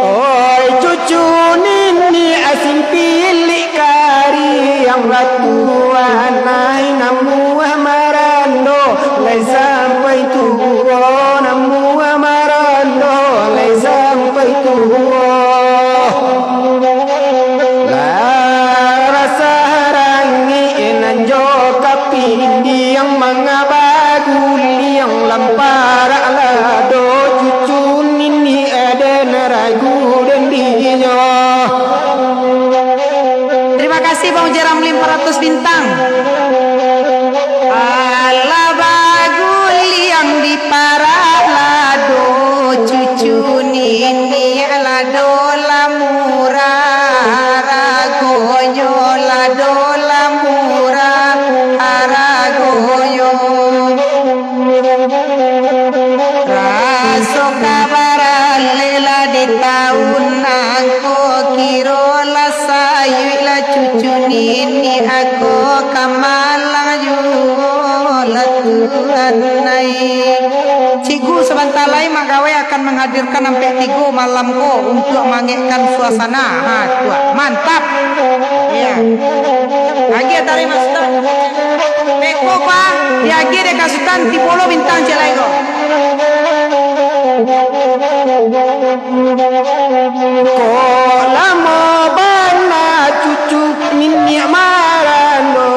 Oi, cucu niniak asin pilik kariang, lah tuo anai namuah marando, lai sampai tuo namuah marando, lai sampai tuo. Lah rasah rangik nan jo kapindiang, manga baguliang lamparak lado, cucu niniak den ragu den dinyo. Terima kasih Bang Ujar Ramli empat ratus bintang. Alah baguliang di parak lado, cucu niniak lado lah murah haragonyo, lado lah murah haragonyo. Raso ka baralek lah di taun nangko, kiro lah sayuik lah cucu niniak ko, ka malang juo lah Tuhan ai. Cikgu, sabanta lai Mak Gawai akan menghadirkan ampek tigo malam ko untuk mangekkan suasana. Ha, tu ah. Mantap. Ya. Agiah tarik Mak Sutan. Beko, Pak. Diagiah dek Kak Sutan, tibo lo bintang ciek lai ko. Kok lamo bana cucu niniak marando,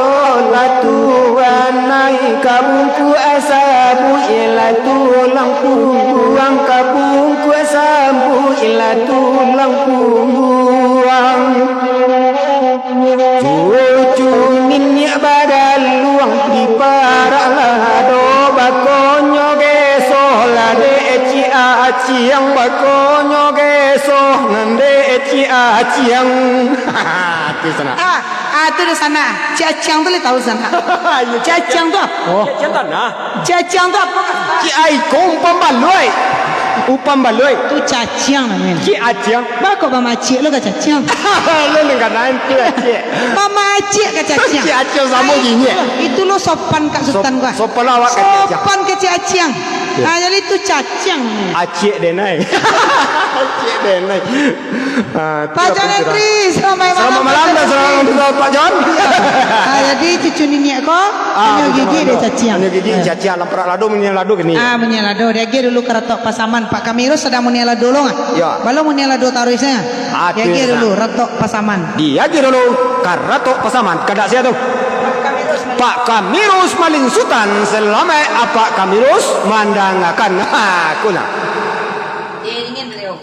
lah tuo anai ka bungkuak sabuik, lah tulang pungguang ka bungkuak sabuik, lah tulang pungguang. Cucu niniak bagaluang di parak lado, bakonyo gesoh lah dek Cik Aciang, bakonyo gesoh nan dek Cik Aciang. Tu sanak. Ah, ah, tu dah sanak. Cik Aciang tu lai tahu sanak. Iyo, Cik Aciang tu apo? Cik Aciang tanah. Cik Aciang tu apo? Cik ai ko umpan baluik. Umpan baluik. Tu caciang namonyo. Cik Aciang. Bako bamaciak lo ka caciang. Lo nan kanai tu Aciak. Bamaciak ka caciang. Cik Aciang samo jinyek. Itu lo sopan Kak Sutan gua. Sopan awak ka caciang. Sopan ka Cik Aciang. Ya. Ah, jadi tu caciang. Aciak denai. Aciak denai. Ah, tu Pak John Henry, selamat malam. Selamat malam dan selamat malam, Pak John. Ah, jadi cucu niniak ko, ah, anyo gigi dek caciang. Anyo gigi caciang, lamparak lado, munyian lado kini. Ah, munyian lado. Diagiah dulu ka Ratok Pasaman. Pak Kamirus sadang munyian lado lo, ah? Ya. Balum munyian lado taruih sajo. Ah, diagiah dulu, Ratok Pasaman. Diagiah dulu ka Ratok Pasaman. Kandak sia tu. Pak Kamirus Pak Kamirus Malin Sutan, salamaik Apak Kamirus mandangakan. Ha, ko nah. Dia dingin, beliau.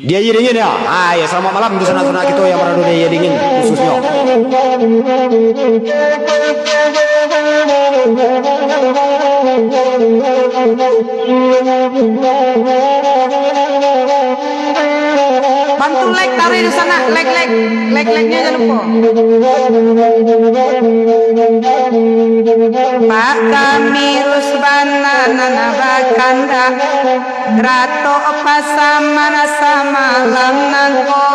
Dia dingin, ya? Ha, ya, selamat malam untuk sanak-sanak kita yang berada di Dingin, khususnya. Bantu like taruih di sana, like, like. Like-like-nyo jan lupo. Pak Kamirus bana nan bakandak, ratok pasaman samalam nangko.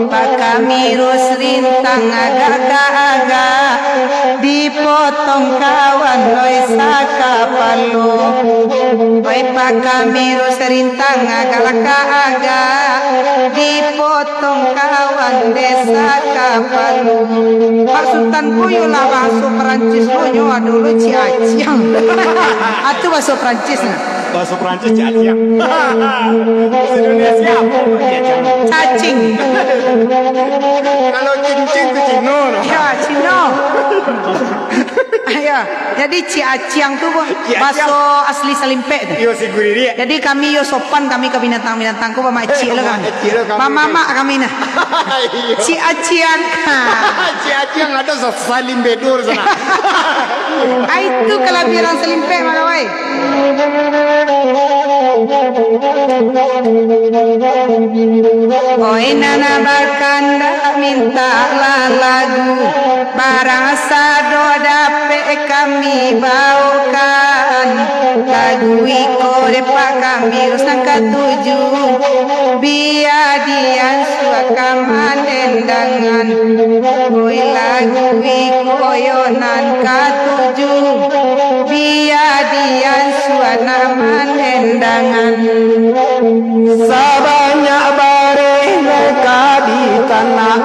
Pak Kamirus rintang agak-agak, dipotong kawan oi sakapalo. Oi Pak Kamirus rintang agak-agak, dipotong kawan dek sakapalo. Pak Sutan ko yo lah bahaso Perancis lo, nyo ado lo ciaciang. Atu bahaso Perancis nah. Bahaso Perancis ciaciang. Bahasa Indonesia apa? Ciaciang. Cacing. Kalau cincin tu Cino, no? Ya, Cino. Ya, jadi ciaciang tu bahaso asli Salimpek tu. Iyo, si guririak. Jadi kami yo sopan kami ka binatang-binatang ko, bamaciak lo kami. Bamamak kami nah. Iyo. Ciaciang. Ciaciang ado sa-, salim bedur sana. Ah, itu kalabiahan Salimpek, Magawai. Oi nan bakandak mintaklah lagu, barang sado dapek kami baokan. Lagu iko dek Pak Kamirus nan katuju, bia diansuak ka mandendangan. Oi lagu iko yo nan katuju, bia diansuak nak mandendangan. Sabanyak bareh nan ka ditanak,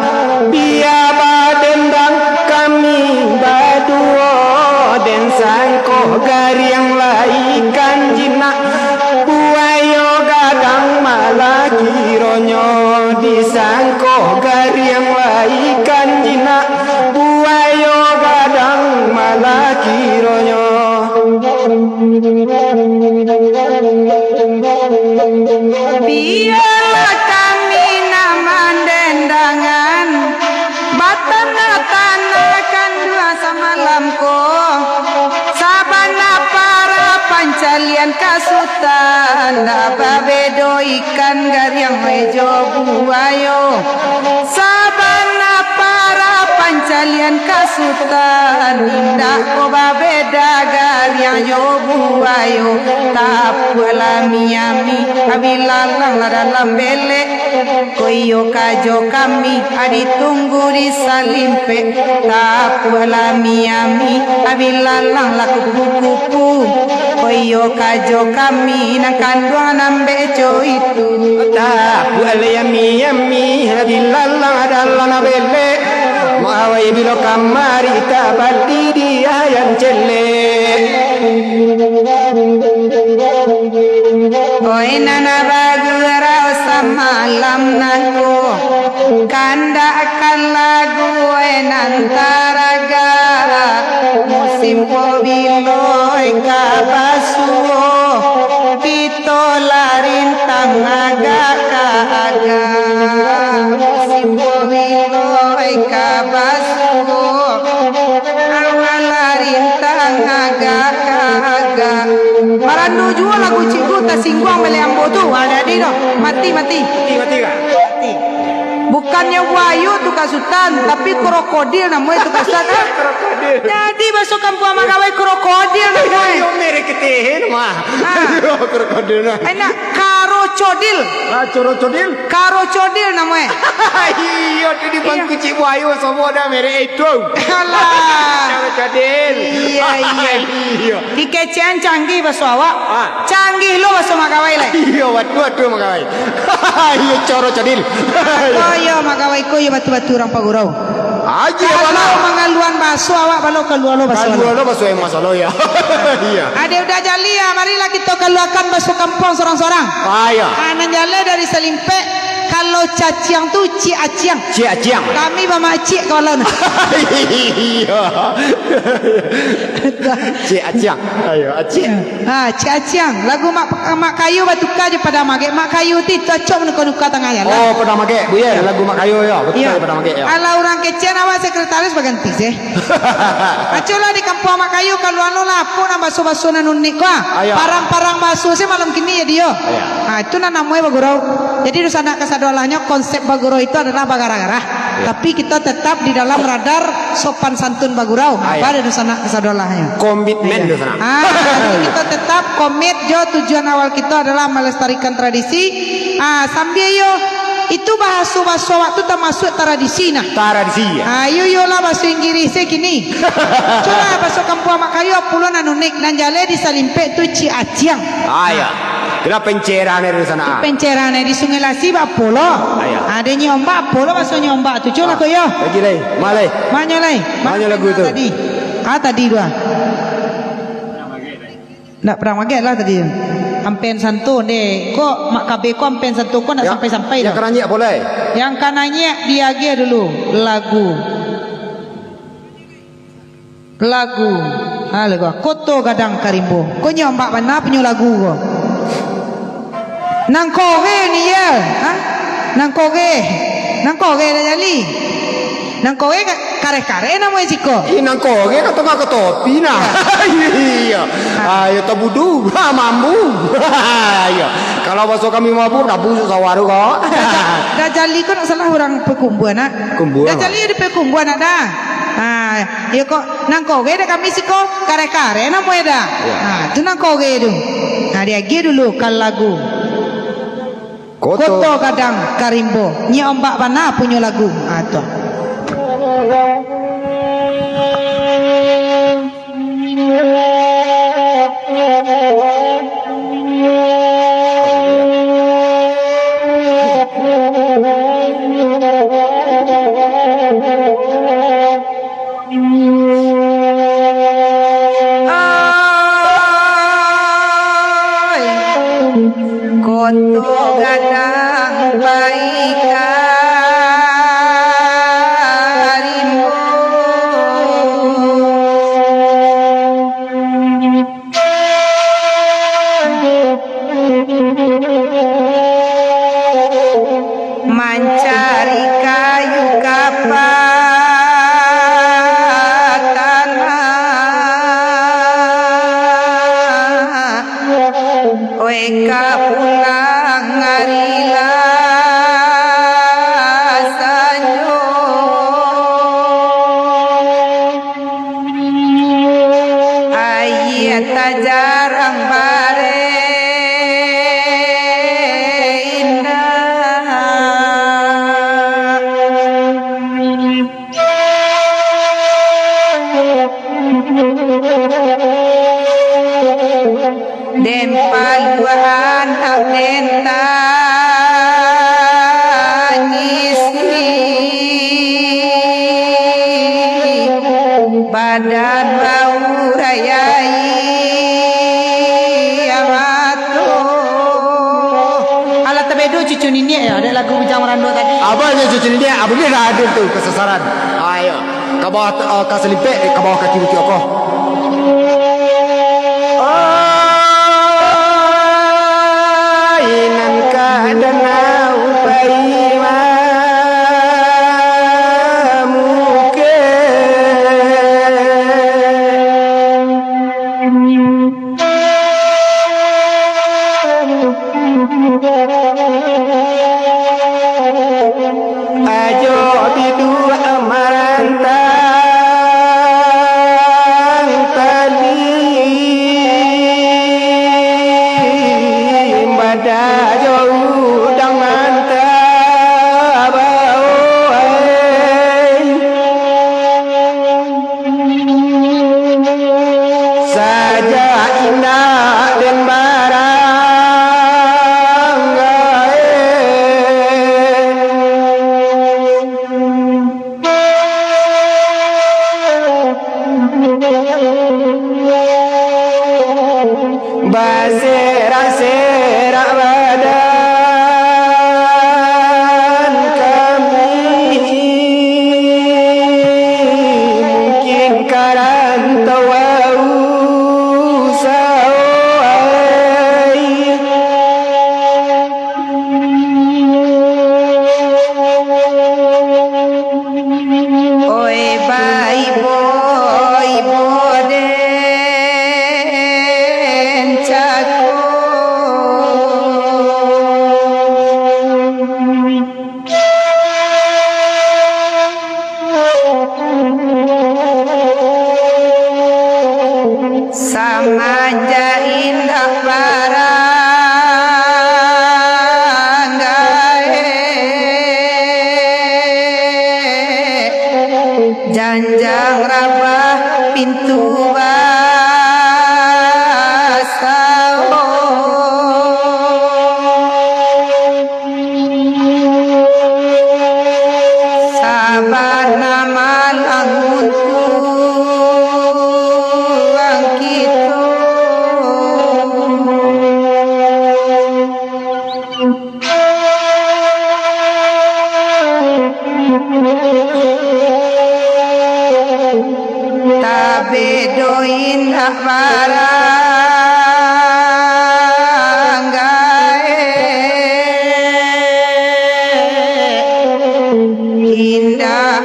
bia badendang kami baduo, den sangko gariang lai ikan jinak. Buayo gadang malah kironyo, disangko gariang lai ikan jinak. Buayo gadang malah kironyo. Bialah kami nan mandendangan, batanah-tanah kanduang samalam ko. Sabana para pancalian ka Sutan, ndak babedo ikan gariang jo buayo. Sabana para pancalian ka Sutan, indak ko babeda gariang jo buayo. Tapuaklah miami, bilalang lah dalam belek. Ko iyo kajo kami, ditunggu di Salimpek. Tapuaklah miami, bilalang lah kupu-kupu. Ko iyo kajo kami, nan kanduang nan beco itu. Tapuaklah miami, bilalang dalam belek. Mawai bilo kamari, tabali di ayam celek. Oi nan bagurau samalam nangko, kandakkan lagu oi nan taragak. Musim ko bilo ka basuo, kito lah rintang agak ka agak. Musim ko bilo ka basuo, Awak lah rintang agak-agak. Marandu juo lagu Cikgu tasingguang baleh ambo tu. Wah, jadi doh. Mati, mati. Mati, mati kah? Mati. Bukannyo buayo tu, Kak Sutan, tapi krokodil namonyo tu, Kak Sutan, ah. Krokodil. Jadi baso kampuang Magawai krokodil namonyo. Iyo, merek ketihin mah. Ah. Iyo, krokodil nah. Enak. Karocodil. Ah, corocodil? Karocodil namonyo. Iyo, tu di Iyo. Bangku Cik Buayo, sobo dah merek itu. Alah. Corocodil. Iyo, iyo. Iyo. Di kecean canggih baso awak. Ah. Canggih lo baso Magawai lai. Iyo, batua-batua Magawai. Iyo, corocodil. Oh, iyo, Magawai ko, iyo, batua-batua urang pagurau. Aja. Kalau balo. Mangaluan baso awak, balo kalua lo baso. Kalua lo baso emas lo, ya. Iya. Adek udah jali ya, marilah kita kaluakan baso kampuang sorang-sorang. Ah, iya. Ah, nan jaleh dari Salimpek, kalau caciang tu Cik Aciang. Cik Aciang. Kami bamak Cik Kolon. Iya. Cik Aciang. Ayo, Aciang. Ha, Cik Aciang. Lagu Mak, Mak Kayu batuka jo Padang Magek. Mak Kayu ti cocok manuka-nuka tangah jalan. Oh, Padang Magek, Bu, ya. Lagu Mak Kayu, ya. Batuka jo Padang Magek, ya. Alah urang kecek awak sekretaris baganti sih. Acolah di kampuang Mak Kayu, kaluan lo lah, apo nan baso-baso nan unik ko, ah. Ayo. Parang-parang baso sih malam kini jadi yo. Ayo. Ha, itu nan namonyo bagurau. Jadi dunsanak kasadolahnyo, konsep bagurau itu adalah bagarah-garah. Ayo. Tapi kita tetap di dalam radar sopan santun bagurau. Ayo. Apa ada dunsanak kasadolahnyo? Komitmen dunsanak. Ah, jadi kita tetap komit jo tujuan awal kita adalah melestarikan tradisi. Ah, sambia yo, itu bahaso-bahaso awak tu tamasuak tradisi nah. Tradisi, ya. Ah, iyo, iyolah bahaso Inggirih se kini. Cubolah bahaso kampuang Mak Kayu, apo lo nan unik, nan jaleh di Salimpek tu Cik Aciang. Ah, ya. Kena pencerahan dari sana, ah. Pencerahan di Sungai Lasi, baapo lo? Ah, ya. Ah, ado Nyi Ombak, apo lo bahaso Nyi Ombak tu? Cubolah ko yo. Lagi lai, ma lai. Manyo lai. Manyo lagu tu? Tadi. Ah, tadi tu, ah. Ndak Padang Magek lah tadi. Ampen santun deh. Kok Mak Kabe ko ampen santun ko ndak sampai-sampai doh. Yang ka nanyek apo lai? Yang ka nanyek diagiah dulu lagu. Lagu. Ha, lagu. Koto Gadang Karimbo. Ko Nyi Ombak bana punyo lagu ko. Nan kore ni yo. Ha? Nan kore. Nan kore dah jali. Nan kore ka-, kareh-kareh namonyo siko. Ih, nan kore ka tangah ka topi nah. Iyo. Ayo tabudu, ha, mambu. Iyo. Kalau baso kami mambu, dah busuk sawah tu ko. Dah ja-, dah jali ko nak salah urang Payakumbuah, nak. Kumbuah. Dah jali di Payakumbuah, nak dah. Ha, iyo ko, nan kore dah kami siko, kareh-kareh namonyo dah. Iyo. Ha, tu nan kore tu. Ha, diagiah dulu ka lagu. Koto. Koto Gadang Karimbo. Nyi Ombak bana punyo lagu. Ha, tu. Ai, Koto Gadang pai ka rimbo. Mancari kayu ka patanah, weh ka pulang ari lah sanjo. Aia tajarang bare indak. Den paluah anak den tangisi, badan baurayai mato. Alah tabedo cucu niniak yo, dek lagu Bujang Marando tadi. Abah jo cucu niniak, abah ni lah hadir tu, kasasaran. Ayo. Ka bawah, eh, ka salimpek, eh, ka bawah kaki bukik okoh. Oi, nan ka danau pai mamuke. Ajo biduak marantang tali, bada jo udang mantang. Panjang rabah pintu basao. Sabana malang untuang kito. Tabedo indak barang gaek, indak.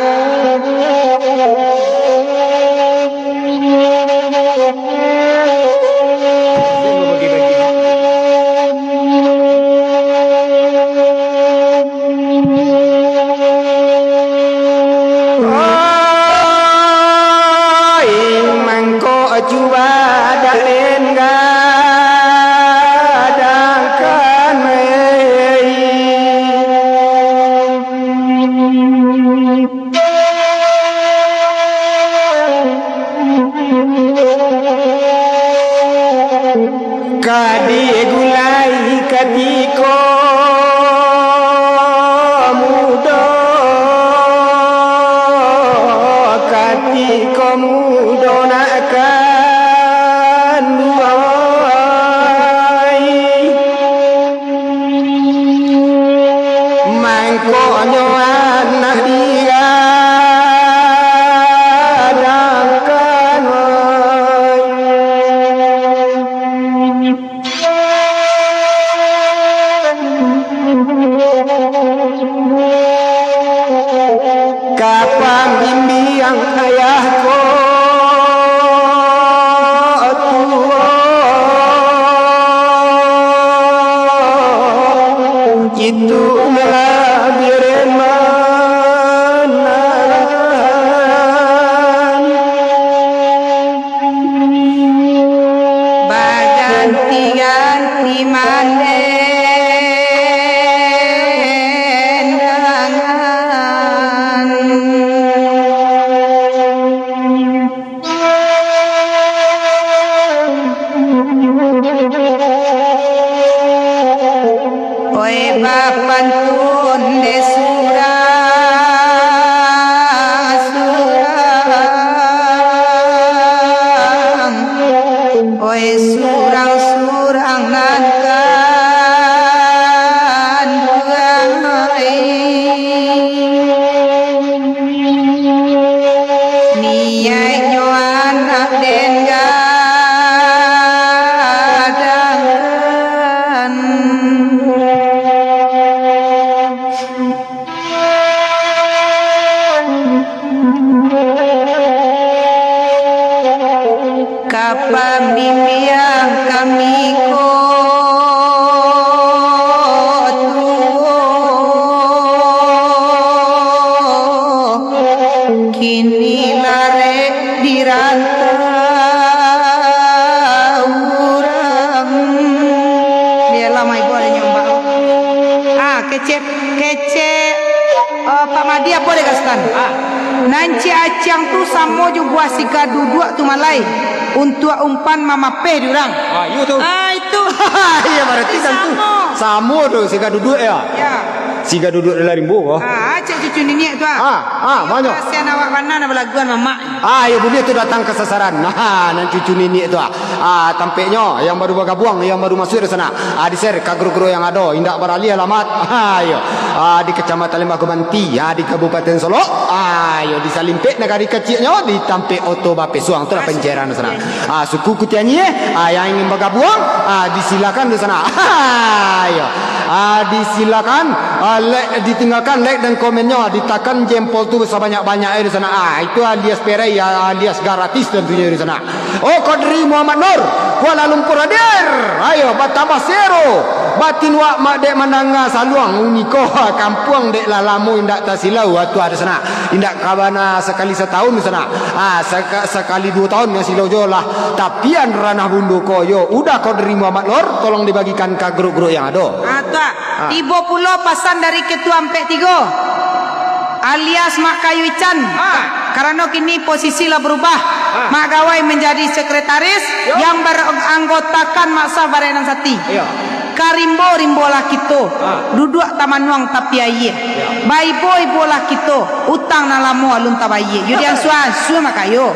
Oi, mangko cuba dak den gadangkan, eh. Ka digulai katiko mudo, katiko mudo nak kanduang. Mangkonyo anak digadangkan. Ka pambimbiang ayah ko tuo, itu lah bireman. Baganti-ganti mandendangan. Oi bapantun dek surang-surang, oi surang-surang nan kanduang ai. Niaiknyo anak den gadangkan. Ka pambimbiang kami ko tuo, kini larek di rantau urang. Bialah, mai buah nyo, Mbak. Ah, kecek, kecek. Oh, Pak Madi apo dek Gastan? Ah. Nan ciek aciang tu samo jo buah siga duduak tu malai, untuak umpan mamapeh di urang. Ah, iyo tu. Ah, itu. Iyo, barati kan tu. Samo. Samo tu siga duduak, yo. Yo. Siga duduak dalam rimbo ko. Ah, cek cucu niniak tu, ah. Ah, ah, manyo? Kasian awak bana nan balaguan mamak. Ah, iyo, buliah tu datang ka sasaran. Nah, nan cucu niniak tu, ah. Ah, tampeknyo, yang baru bagabuang, yang baru masuak di sanak. Ah, di-share ka grup-grup yang ado, indak baralih alamat. Ah, iyo. Ah, di Kecamatan Lembah Gumanti, ah, di Kabupaten Solok. Ah, iyo, di Salimpek, nagari kaciaknyo, di tampek oto bapesuang, tu lah pencairan di sanak. Ah, suku Kutianyie, ah, yang ingin bagabuang, ah, disilakan di sanak. Ah, iyo. Ah, disilakan, ah, like, ditinggalkan like dan komennyo, ditakan jempol tu sabanyak-banyak, eh, di sanak. Ah, itu alias perai, ah, alias gratis tentunyo di sanak. Oh, Kodri Muhammad Nur, Kuala Lumpur hadir. Ayo, batambah sero. Batin wak mak dek mandanga saluang uniko kampuang dek lah lamo indak tasilau atuah di sanak. Indak kabana sakali satahun di sanak. Ah, saka-, sakali duo tahun nga silau jo lah. Tapian ranah bundo ko yo. Udah Kodri Muhammad Nur, tolong dibagikan ka grup-grup yang ado. Ah, tuak. Ah. Tibo pulo pasan dari Ketua Ampek Tigo, alias Mak Kayu Ican. Ah. Karano kini posisi lah barubah. Ah. Mak Gawai manjadi sekretaris Yo. yang baranggotakan Mak Saf Barek Nan Sati. Iyo. Ka rimbo-rimbolah kito, Ah. duduak tamanuang tapi ayie. Yo. Baibo-ibolah kito, utang nan lamo alun tabayie. Yo diansua-ansua makayo.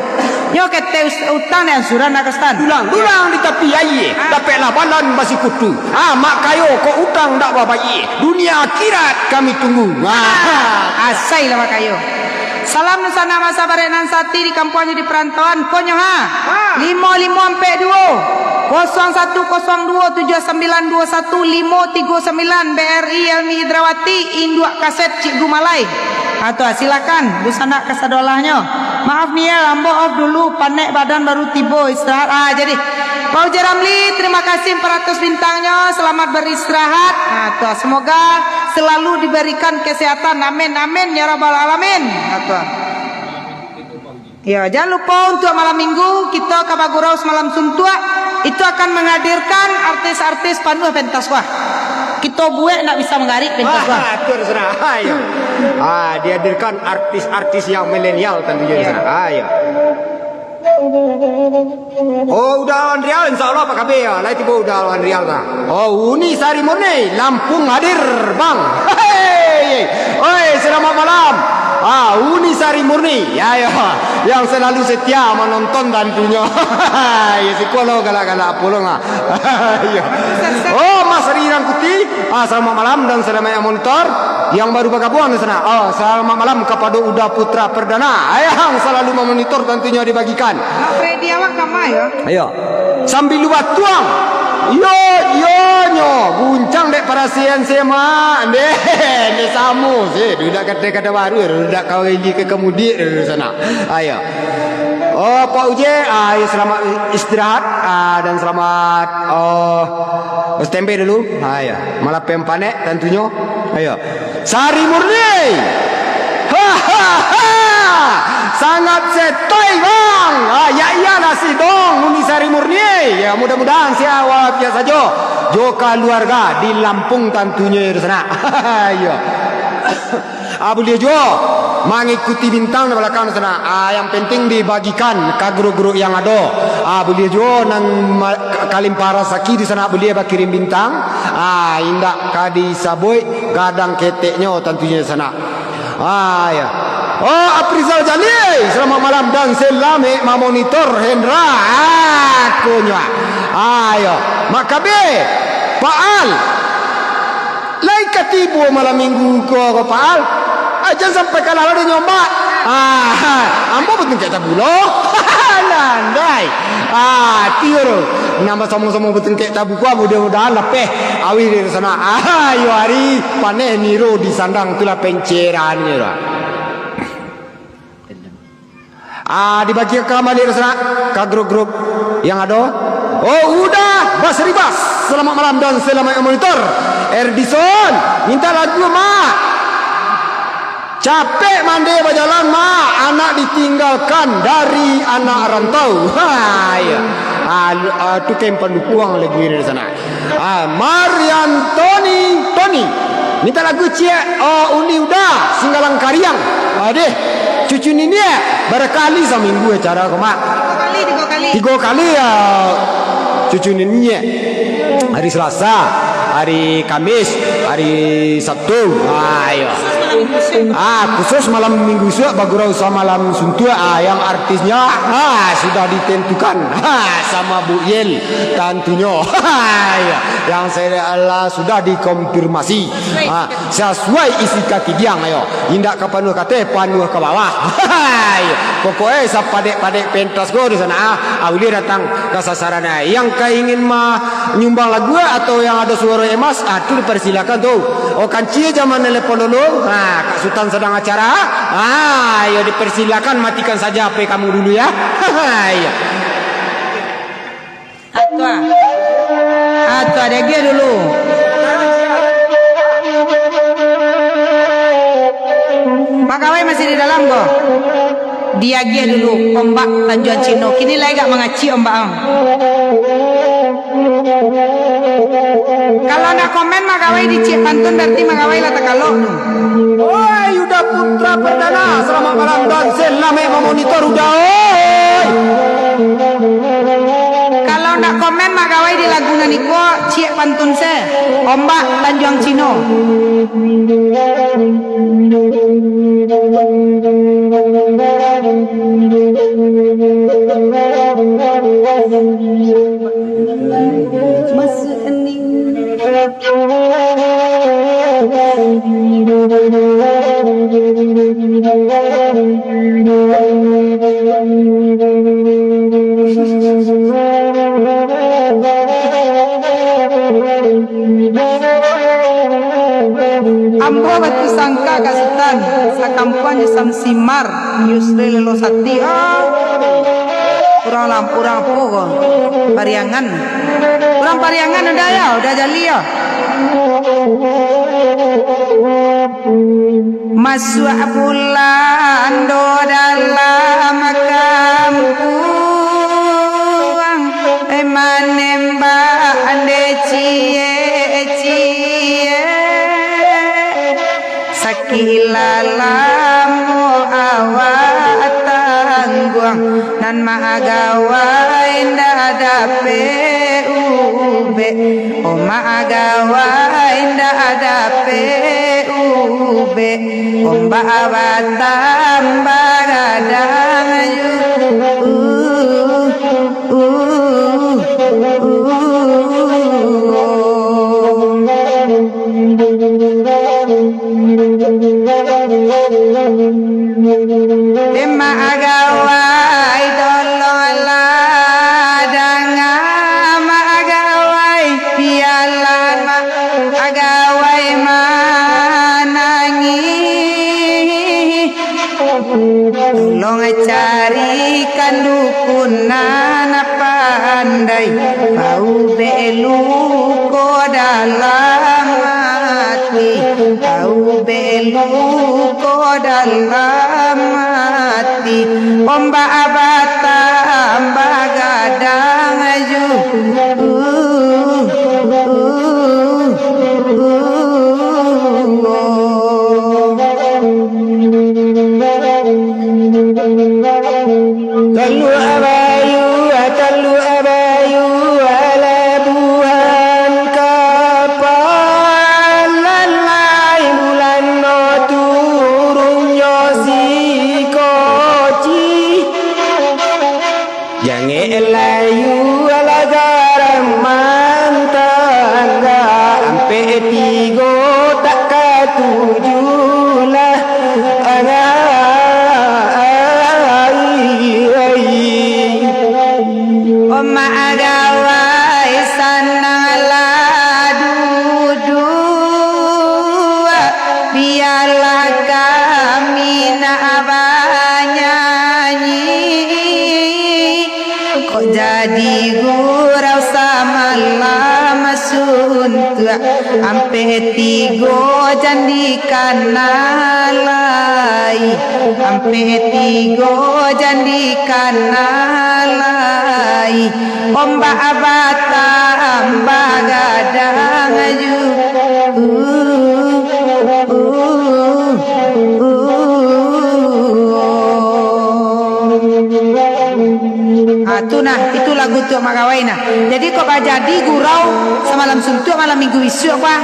Nyo kete us-, utang diansuran nak kastan. Dulang-dulang di tapi ayie, Ah. dapeklah balan basikutu. Ah, makayo kok utang dak babayie. Dunia akhirat kami tunggu. Ah. Asai lah makayo. Salam dunsanak Mak Saf Barek Nan Sati di kampuang jo di parantauan. Konyo ha. Ha. Limo limo ampek duo, kosong satu kosong duo tujuah sambilan duo satu limo tigo sambilan B R I Elmi Hidrawati, induak kaset Cik Gumalai. Ha, tu ha, silakan, dunsanak kasadolahnyo. Maaf Niel, ambo off dulu, panek badan baru tibo istirahat. Ah, jadi, Pak Uja Ramli, terima kasih empat ratus bintangnyo, selamat beristirahat. Ha, tu ha, semoga selalu diberikan kesehatan. Amin, amin, ya rabbal alamin. Ha, tu ha. Ya, jangan lupa untuk malam minggu, kita ka bagurau semalam suntuak, itu akan menghadirkan artis-artis panuh pentas wah. Kita buek nak bisa menggarik pentas wah. Ah, tu ada sana. Ah, ya. Ah, dihadirkan artis-artis yang milenial tentunya di Ya. sana. Ah, ya. Oh, Uda Andrial, insya Allah, Pak K B ya. Lai tibo Uda Andrial dah. Oh, Uni Sari Murni, Lampung hadir, Bang. Hei, oi, selamat malam. Ah, Uni Sari Murni, ya, ya, yang selalu setia menonton tentunya. Ya, siko lo galak-galak pulang ah. Ya. Oh, Mas Ri Rangkuti, ah, selamat malam dan selamat yang monitor. Yang baru bergabung di sana. Oh, selamat malam kepada Uda Putra Perdana. Yang selalu memonitor tentunya dibagikan. Mak Freddy awak kama ya? Ayo. Sambil lu batuang. Yo, yo, nyo. Guncang dek parasian semak. Deh, deh samo se. Dudak kata-kata baru. Dudak kau ini ke kemudian di sana. Ayo. Oh, Pak Uje, ah, ayo selamat istirahat, ah, dan selamat, oh, standby dulu. Ah, ya. Malah pempanek tentunya. Ayo. Sari Murni. Hahaha. Sangat setoi, Bang. Ah, ya iyalah si Dong, Uni Sari Murni. Ya, mudah-mudahan sehat walafiat sajo. Jo keluarga di Lampung tentunya di sana. Iya. Ah, buliah juo mangikuti bintang di balakang di sana. Ah, yang penting dibagikan ka grup-grup yang ado. Ah, buliah juo nan ma-, ka-, kalimpah rasaki di sana buliah bakirim bintang. Ah, indak ka disabuik gadang keteknyo tantunyo di sana. Ah, ya. Oh, Aprizal Jalil, selamat malam dan selamat mamonitor Hendra. Ah, konyo. Ah, ya. Mak Kabe, Pak Al. Lai ka tibo malam minggu ko, ko Pak Al? Ah, jan sampai kalah lah dek nyo, Mbak. Ah, ambo batungkek tabu lo. Landai. Ah, tiyo tu. Nambah samo-samo batungkek tabu ko, mudah-mudahan lapeh. Awih dari sana. Ah, yo hari paneh niro di sandang tu lah pencerannyo tu. Ah, dibagi ka baliak di sana, ka grup-grup yang ado. Oh, Uda Basribas. Selamat malam dan selamat memonitor. Erdison, minta lagu, Mak. Capek mande bajalan, Mak. Anak ditinggalkan dari anak rantau. Ha, iya. Ah, lu-, ah, tu kan pandukuang lagu ini di sana. Ah, Mariantoni, Toni. Minta lagu ciek, oh, Uni Uda, Singgalang Kariang. Ah, deh, cucu niniak, barakali saminggu acara ko, Mak. Tigo kali, tigo kali. Tigo kali, ya, cucu niniak. Hari Selasa, hari Kamis, hari Sabtu. Ah, iya. Ah, khusus malam minggu isuak, bagurau samalam suntuak, ah, yang artisnya, ah, sudah ditentukan, ah, sama Bu Yel, tantunyo. Iya. Yang saya, Allah, sudah dikonfirmasi, ah, sasuai isi katidiang, ayo. Indak ka panuah ka ateh, panuah ka bawah. Iya. Pokoknya sapadek-padek pentas ko di sana, ah, ah, buliah datang ka sasaran, ah. Yang ka ingin ma-, nyumbang lagu atau yang ado suaro emas, ah, tu dipersilakan tu. Oh, kanci zaman nelepon dulu. Ha, Kak Sutan sadang acara. Ha, yo dipersilakan, matikan saja H P kamu dulu ya. Iya. Atua. Atua, diagiah dulu. Mak Gawai masih di dalam ko? Diagiah dulu ombak Tanjuang Cino. Kini lai agak mangacik ombak am. Kalau ndak komen Mak Gawai dicik pantun, berarti Mak Gawai lah takalok tu. Oi, Yuda Putra Perdana, selamat malam dan selamat memonitor, Uda, oi. Kalau ndak komen, Mak Gawai, di lagu nan iko, ciek pantun se. Ombak Tanjuang Cino. Masa ening. Ambo batusangka ka Sutan, sakampuang jo Samsimar, Yusril Losati. Ah, urang lam-, urang apo ko? Pariangan. Urang Pariangan udah ya, udah jali ya. Masuak bulan do dalam kampuang, eh, manembak ande ciek-ciek. Sakik lah lamo awak tangguang, nan Mak Gawai ndak dapek ubek. Oh, Mak Gawai ndak dapek ubek, ombak batambah gadang ju. Uh, uh, uh, uh. Deh Mak Gawai, tolonglah danga Mak Gawai, bialah Mak Gawai manangih. Tolong carikan dukun nan pandai, paubek luko dalam ati, paubek luko dalam ati. Ombak batambah gadang ju. Uh, uh, uh, uh. Talua Bayu, Talua Bayu, labuahan kapal, lalai bulan no turun jo sikoci. Jangek layu alah garam mantangga, ampek tigo tak katuju lah. Agai. Omak Gawai, sananglah duduak, bialah kami nak banyanyi. Kok jadi gurau samalam suntuak, ampek tigo jan dikanalai, ampek tigo jan dikanalai. Ombak batambah gadang ju. Uh, uh, uh, uh. Ah, tu nah, itu lagu tu Mak Gawai nah. Jadi kok bajadi gurau samalam suntuak, malam minggu isuak, kuah.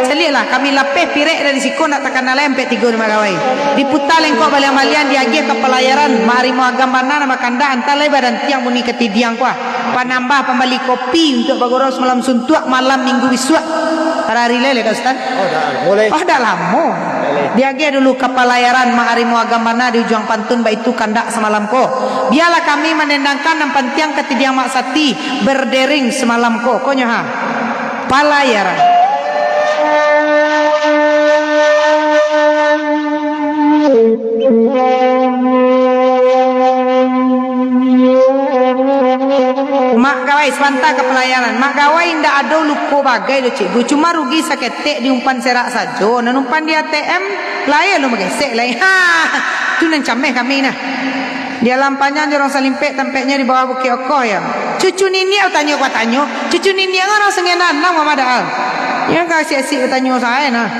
Caliaklah, kami lapeh pirek dari siko, nak takana lai ampek tigo di Mak Gawai. Diputa lengkok baliang-baliang, diagiah ka palayaran, maarimo agam bana nan bakandak, antah lai badantiang muni katidiang, kuah. Panambah pambali kopi untuak bagurau samalam suntuak, malam minggu isuak. Tarari lai, lai, Ustaz? Oh, dah, mulai. Oh, dah lamo. Mulai. Diagiah dulu ka palayaran, maarimo agam bana di ujuang pantun, baitu kandak samalam ko. Bialah kami mandendangkan, nan pantiang katidiang Mak Sati berdering samalam ko. Konyo ha. Palayaran. Mak Gawai, sabanta ka palayaran. Mak Gawai indak ado luko bagai doh, Cikgu. Cuma rugi saketek di umpan serak sajo. Nan umpan di A T M, lai alun bagesek lai. Ha! Tu nan cameh kami nah. Di alam panjang jorong salimpek, tampeknyo di bawah Bukik Okoh, yo. Cucu niniak batanyo ka batanyo. Cucu niniak urang Sungai Nanam, Muhammad Al. Yo, ka asik-asik batanyo sae nah.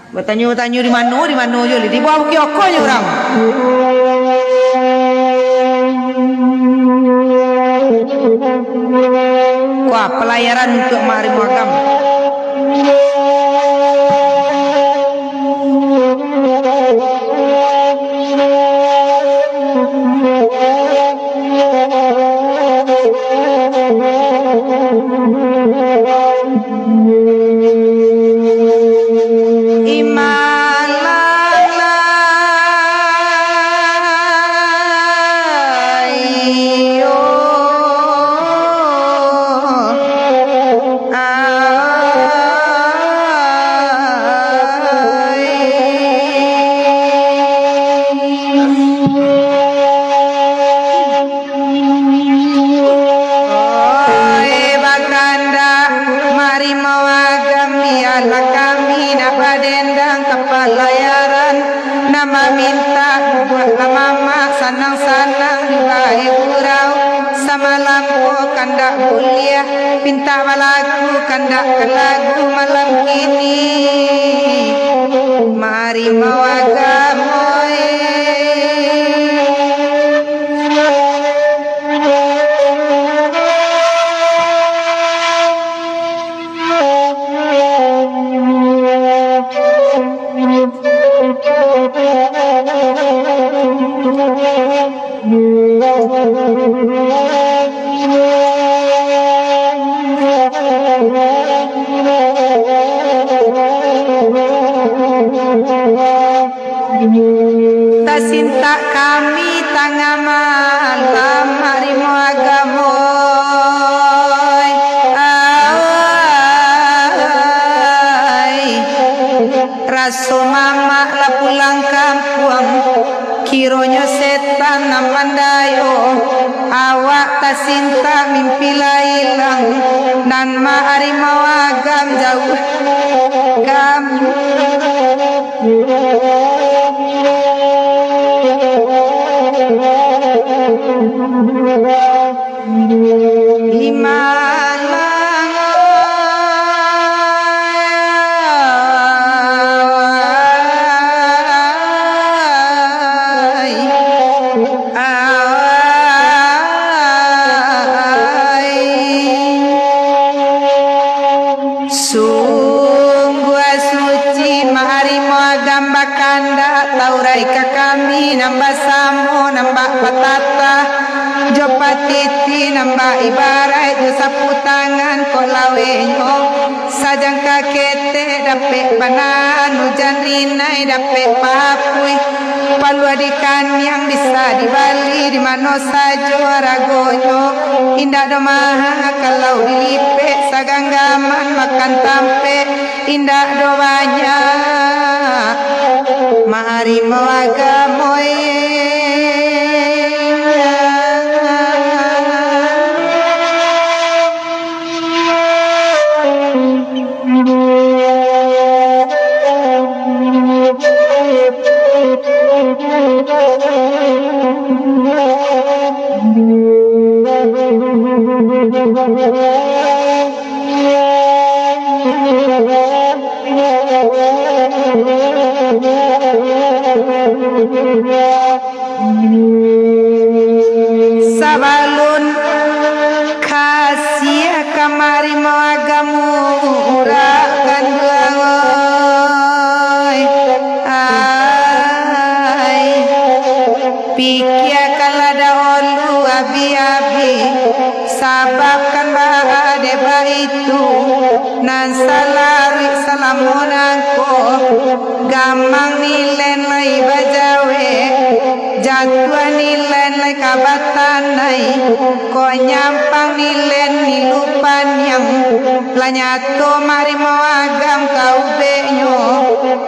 Batanyo-tanyo di mano, di mano jo, di bawah bukik oko nyo urang. Wah, palayaran untuak Mak Harimau Agam. Oe, bakandak Mak Harimau Agam, bialah kami nak badendang ka palayaran, nak mamintak bubuak lah mamak, sanang-sanang dibae gurau. Samalam ko kandak buliah, pintak balagu kandak ka lagu malam kini. Mak Harimau Agam, oe. Tasintak kami tangah malam, Mak Harimau Agam, oe. Ai. Raso mamak lah pulang kampuang, kironyo setan nan mandayo. Awak tasintak, mimpi lah ilang, nan Mak Harimau Agam jauah kampuang. Imalang ai, ai. Sungguah suci Mak Harimau Agam bakandak, taurai ka kami nan basamo, nan bak patatah jo patiti, nan bak ibaraik jo sapu tangan kok lawenyo, sajangka ketek dapek banahan, ujan rinai dapek papuih, paluah di kaniang bisa dibali di mano sajo aragonyo, indak doh maha kalau dilipek, saganggaman makan tampek, indak doh banyak. Mak Harimau Agam, oe. Sabalun kasiah ka Mak Harimau Agam, urang kanduang, oe. Ai, pikiakanlah dahulu abih-abih, sabab kan baa dek baitu, nan salaruik salamo nangko, gamang nilen lai bajawek, jatuah nilen lai ka batanai, kok nyampang nilen nilu paniang, lah nyato Mak Harimau Agam ka ubeknyo,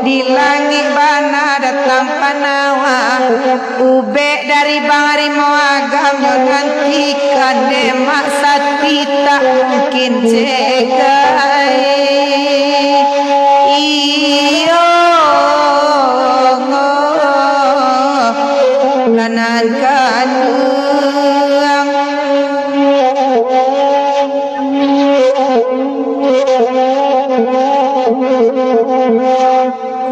di langik bana datang panawa, ubek dari Bang Harimau Agam nyo nantikan, dek Mak Sati tak mungkin cegai. Iyo, nan kanduang.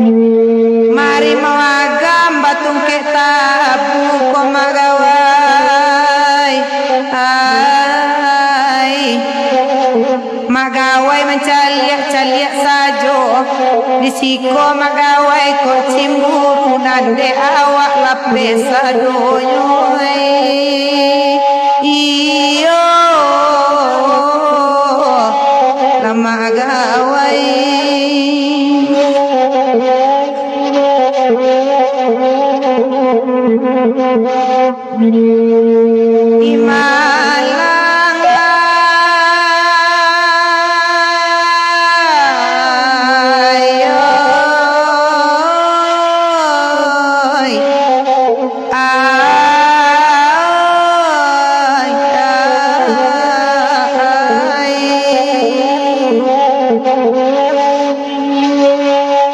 Marimau Agam batungkek tabu ko Mak Gawai. Ai. Mak Gawai mancaliak-caliak sajo. Di siko Mak Gawai ko cimburu, nan dek awak lapeh sadonyo. Ai. Iyo. Lamak Gawai. Imalang ai, oi. Ai, ai.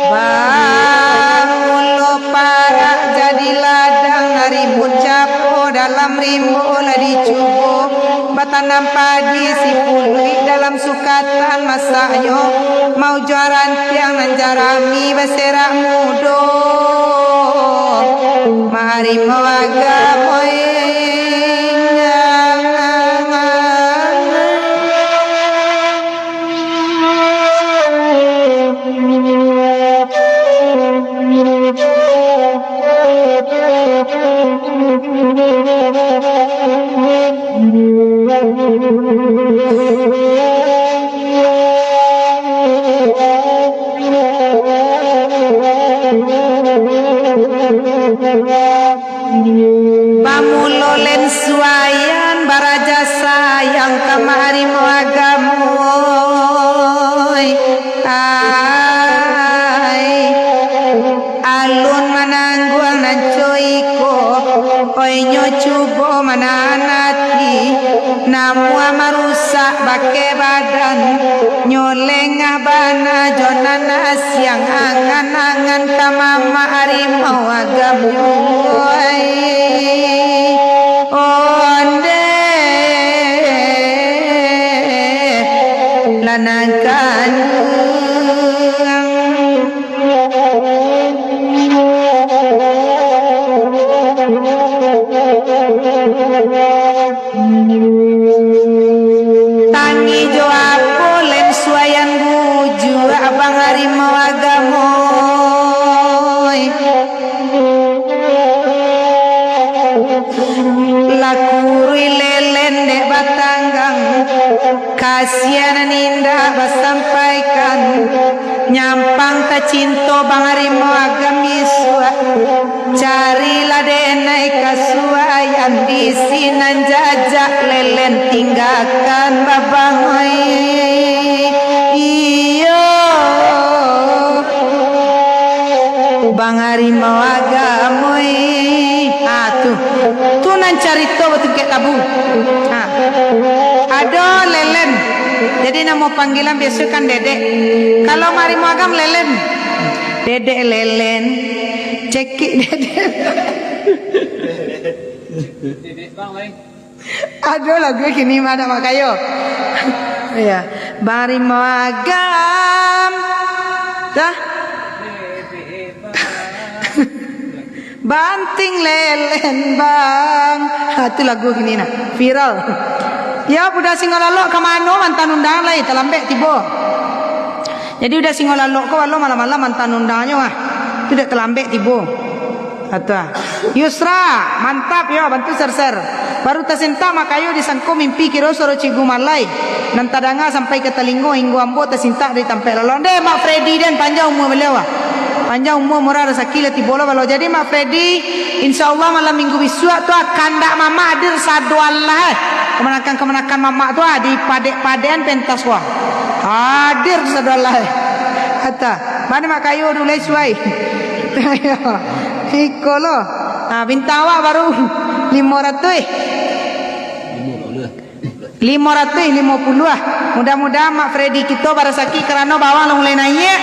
Bamulo parak jadi ladang, rimbun capo dalam rimbo lah dicubo. Batanam padi sipuluik dalam sukatan masaknyo, maujuang rantiang nan jarami baserak mudo. Marimau Agam oi. Bamulo len suayan, baraja sayang ka Marimau Agam oi. Ai. Alun manangguang nan co iko, oi nyo cubo manahan ati, namuah marusak bakeh badan, nyo lengah bana jo nan asiang, angan-angan ka mamak Marimau Agam nyo, ai. Ondeh, lah nan kanduang. Tangih jo apo len suayan bujuak, Abang Harimau Agam oi. Lah kuruih lelen dek batanggang, kasian nan indak basampaikan. Nyampang tacinto Bang Harimau Agam isuak, carilah denai kasuaian, di sinan jajak lelen tinggakan babang oi. Iyo. Bang Harimau Agam oi. Ah, tu. Tu nan carito batungkek tabu. Ha. Ado lelen. Jadi namo panggilan biaso kan Dedek. Kalau Bang Harimau Agam lelen. Dedek lelen. Cekik Dedek. Dedek Bang lain. Ado lagu kini mah, anak Mak Kayo. Iya. Bang Harimau Agam. Dah. Banting lelen, Bang. Ha, tu lagu kini nah. Viral. Ya, Uda Singo Lalok ka mano, mantan undang lai, talambek tibo. Jadi Uda Singo Lalok ko, walau malam-malam mantan undangnyo, ah. Tu dek talambek tibo. Atua. Yusra, mantap yo, bantu share-share. Baru tasintak Mak Kayo disangko mimpi, kiro suaro Cikgu Malai nan tadanga sampai ka talingo, hinggo ambo tasintak dari tampek lalok. Ndeh, Mak Freddy den, panjang umua baliau, ah. Panjang umua, murah rasaki, lah tibo lo balo. Jadi Mak Freddy, insya Allah malam minggu bisuak tu, ah, kandak mamak hadir sadoalah, eh. Kamanakan-kamanakan mamak tu, ah, dipadek-padekan pentas ko, ah. Hadir sadoalah, eh. Atua. Mano Mak Kayo dulai suai. Iko lo. Ha, bintang awak baru limo ratuih. Limo ratuih limo puluah. Mudah-mudahan Mak Freddy kito barasaki karano bawang lah mulai naiak.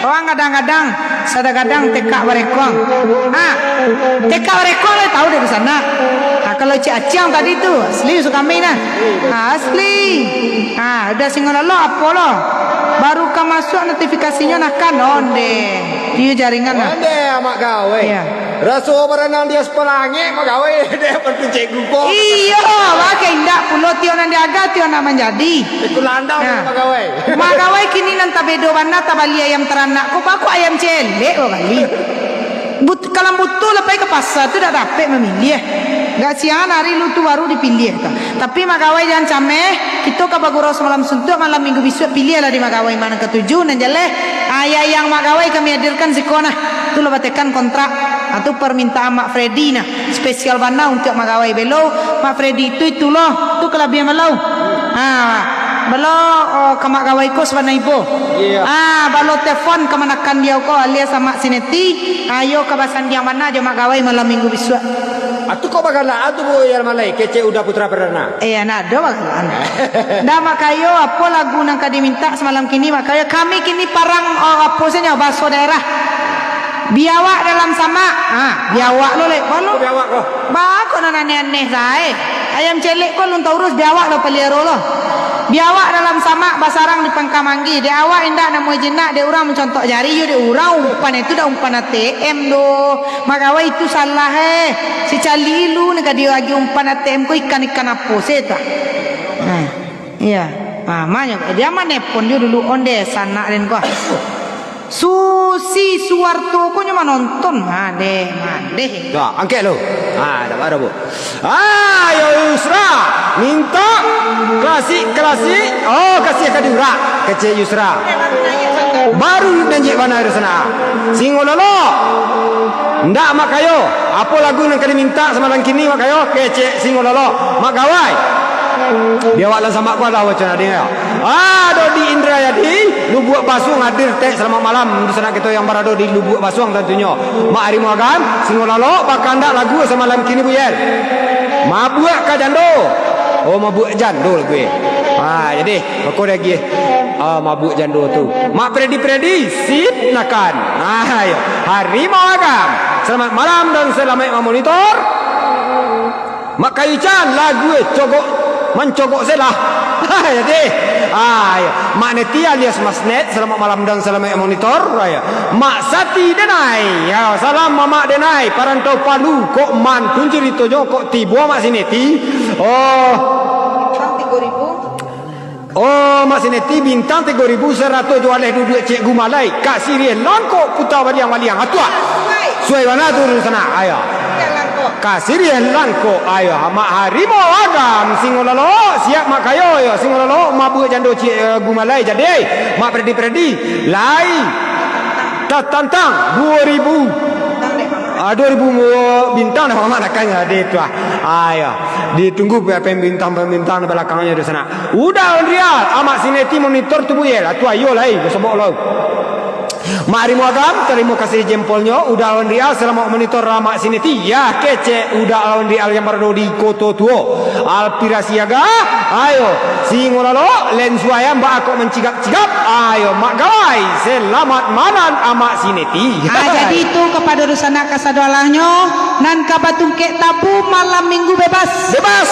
Bawang gadang-gadang, sada gadang tekak barekuang. Ha, tekak barekuang lah tahu dari sana. Ha, kalau Cik Aciang tadi tu, asli Sukami nah. Ha, asli. Ha, Uda Singo Lalok apo lo? Baru ka masuak notifikasinyo nah kan, ondeh. Iyo jaringan nah. Ondeh, Mak Gawai. Iyo. Raso baranang di aspal langik, Mak Gawai. Dek bantu cikgu ko. Iyo, bagai indak pulo tio nan diaga, tio nan manjadi. Iku landang, nah. Mak Gawai. Mak Gawai kini nan tabedo bana tabali ayam taranak ko, bako ayam celek babali. But-, kalam butuh lah pai ka pasa tu dak dapek mamiliah. Gak siang hari lu tu baru dipiliah tu. Tapi Mak Gawai jan cameh, kito ka bagurau samalam suntuak, malam minggu bisuak piliahlah di Mak Gawai ma nan katuju, nan jaleh. Ayah yang Mak Gawai kami hadirkan siko nah. Tu lah batekan kontrak. Ah, tu permintaan Mak Freddy nah. Spesial bana untuak Mak Gawai belo. Mak Freddy tu itulah. Tu kalabiahan balau. Ha, balo, oh, ka Mak Gawai ko sabana ibo. Iyo. Ah, balo telepon kamanakan diau ko alias Amak Sineti. Ayo ka basandiang bana jo Mak Gawai malam minggu bisuak. Atu kok bagalaan tu, Bu, Yal Malai, kecek Uda Putra Perdana? Eh, nak ado bagalaan. Dah, Mak Kayo, apo lagu nan ka dimintak samalam kini, Mak Kayo? Kami kini parang, oh, apo sajo, baso daerah. Biawak dalam samak. Ha, biawak lo, lek. Balo. Biawak ko. Ba, kok nan aneh-aneh sae. Ayam celek ko alun taurus, biawak lo paliaro lo. Biawak dalam samak basarang di pangka manggih. Dek awak indak namuah jinak, dek urang mancontok jari, yo dek urang umpan itu dak umpan A T M doh. Mak Gawai itu salah eh. Si cali lu ni ka diagi umpan A T M ko ikan-ikan apo se tu. Nah, iya. Nah, manyo dia manepon jo dulu onde sanak den ko. Susi Suwarto ko nyo manonton. Madeh, madeh. Dah, angkek lu. Ha, dak ado, Bu. Ayo Yusra, minta klasik-klasik. Oh, kasih ka diurak, kecek Yusra. Baru nanjik bana Yusra. Singo Lolo. Ndak, Mak Kayo. Apo lagu nan ka diminta samalam kini, Mak Kayo? Kecek Singo Lolo. Mak Gawai. Biawak dalam samak ko alah wacan ading yo. Ah, Dodi Indrayadi, Lubuak Basuang hadir tek, selamat malam untuk sanak kito yang barado di Lubuak Basuang tantunyo. Mak Ari Muagam, Singo Lalo, bakandak lagu samalam kini, Bu Yel. Mabuak ka jando. Oh, mabuak jando lagu eh. Ah, jadi, bako lagi eh. Ah, mabuak jando tu. Mak Predi Predi, sip nakan. Ah, yo. Harimau Agam, selamat malam dan selamat memonitor. Mak Kayu Chan, lagu eh, cogok, mancogok selah. Jadi, ah, yo. Mak Neti alias Mas Net, selamat malam dan selamat monitor. Ah, yo. Mak Sati Denai, yo, salam Mamak Denai, parantau Palu, kok mantun ceritonyo, kok tibo Mak Sineti. Oh. Bintang tigo ribu. Oh, Mak Sineti, bintang tigo ribu sarato jo aleh duduak Cikgu Malai. Ka siriah langkok puta baliang-baliang. Atuak. Suai bana tu di sana. Ayo. Ka siriah langkok. Ayo, Mak Harimau Agam, Singo Lalo. Siap, Mak Kayo, yo. Singo Lalo, mabuak jando Cikgu Malai. Jadi, Mak Predi-Predi. Lai. Tatantang duo ribu. Ah, duo ribu bintang dah, Mak, nak kan jadi tu ah. Ayo. Ditunggu pembintang-pembintang di balakangnyo di sana. Uda Onrial, Amak Sineti monitor tu, Bu Yel. Atu ayo lai, basobok lau. Mak Harimau Agam, tarimo kasih jempolnyo. Uda Onrial, salamaik monitor Amak Sineti. Yah, kecek Uda Onrial yang barado di Koto Tuo. Alpira Siaga, ayo. Singo Lalo, lensu ayam baa kok mancigap-cigap. Ayo, Mak Gawai, selamat malam, Amak Sineti. Ah, jadi itu kapado dunsanak kasadolahnyo, nan ka batungkek tabu malam minggu bebas. Bebas.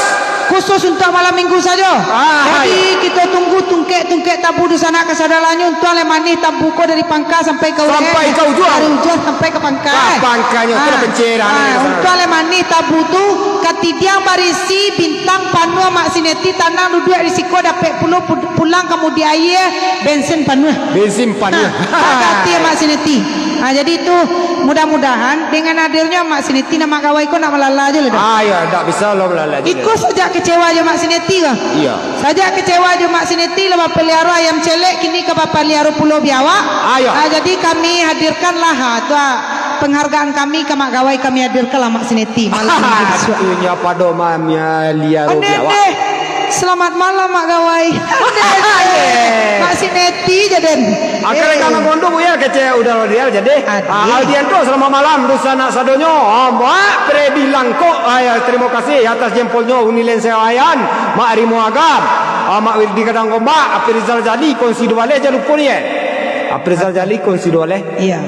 Khusus untuak malam minggu sajo. Ah, jadi, iyo. Kito tunggu tungkek-tungkek tabu dunsanak kasadolahnyo. Untuang lai manih tabu ko dari pangka sampai ka ujuang. Sampai ka ujuang. Dari ujuang sampai ka pangka. Ka pangkanyo, tu lah pencerahan. Ah, untuang lai manih tabu tu, katidiang barisi bintang panuah Mak Sineti, tanang duduak di siko, dapek pulo pu-, pulang ka mudiak aia, bensin panuah. Bensin panuah. Nah, hati Mak Sineti. Ah, jadi itu, mudah-mudahan dengan hadirnyo Mak Sineti, Mak Gawai ko nak malala aja lah dah. Ah, ya, ndak bisa lo malala aja. Iko sajak kecewa aja Mak Sineti ko. Iya. Sajak kecewa jo Mak Sineti lah bapaliaro ayam celek, kini ka bapaliaro pulo biawak. Ayo. Ah, jadi kami hadirkanlah, ah, tu, ah, penghargaan kami ka Mak Gawai, kami hadirkanlah Mak Sineti malam minggu bisuak. Atunya pado mamia liaro biawak. Ondeh, ondeh. Selamat malam, Mak Gawai. Ondeh, ondeh. Mak Sineti jaden. Akal eh. Kami kondo, Bu, ya, kecek Uda Rodial jadi. Aduh. Ah, Aldianto, selamat malam, dunsanak sadonyo. Ah, Mak Freddy Langkok, ah, ya, terima kasih atas jempolnyo, Uni Lensewayan, Mak Rimo Agam, ah, Mak Wirdi Kadang Gombak, Aprizal Jali, kongsi dua baleh, jangan lupa ni, eh. Aprizal Jali, kongsi dua baleh. Iya.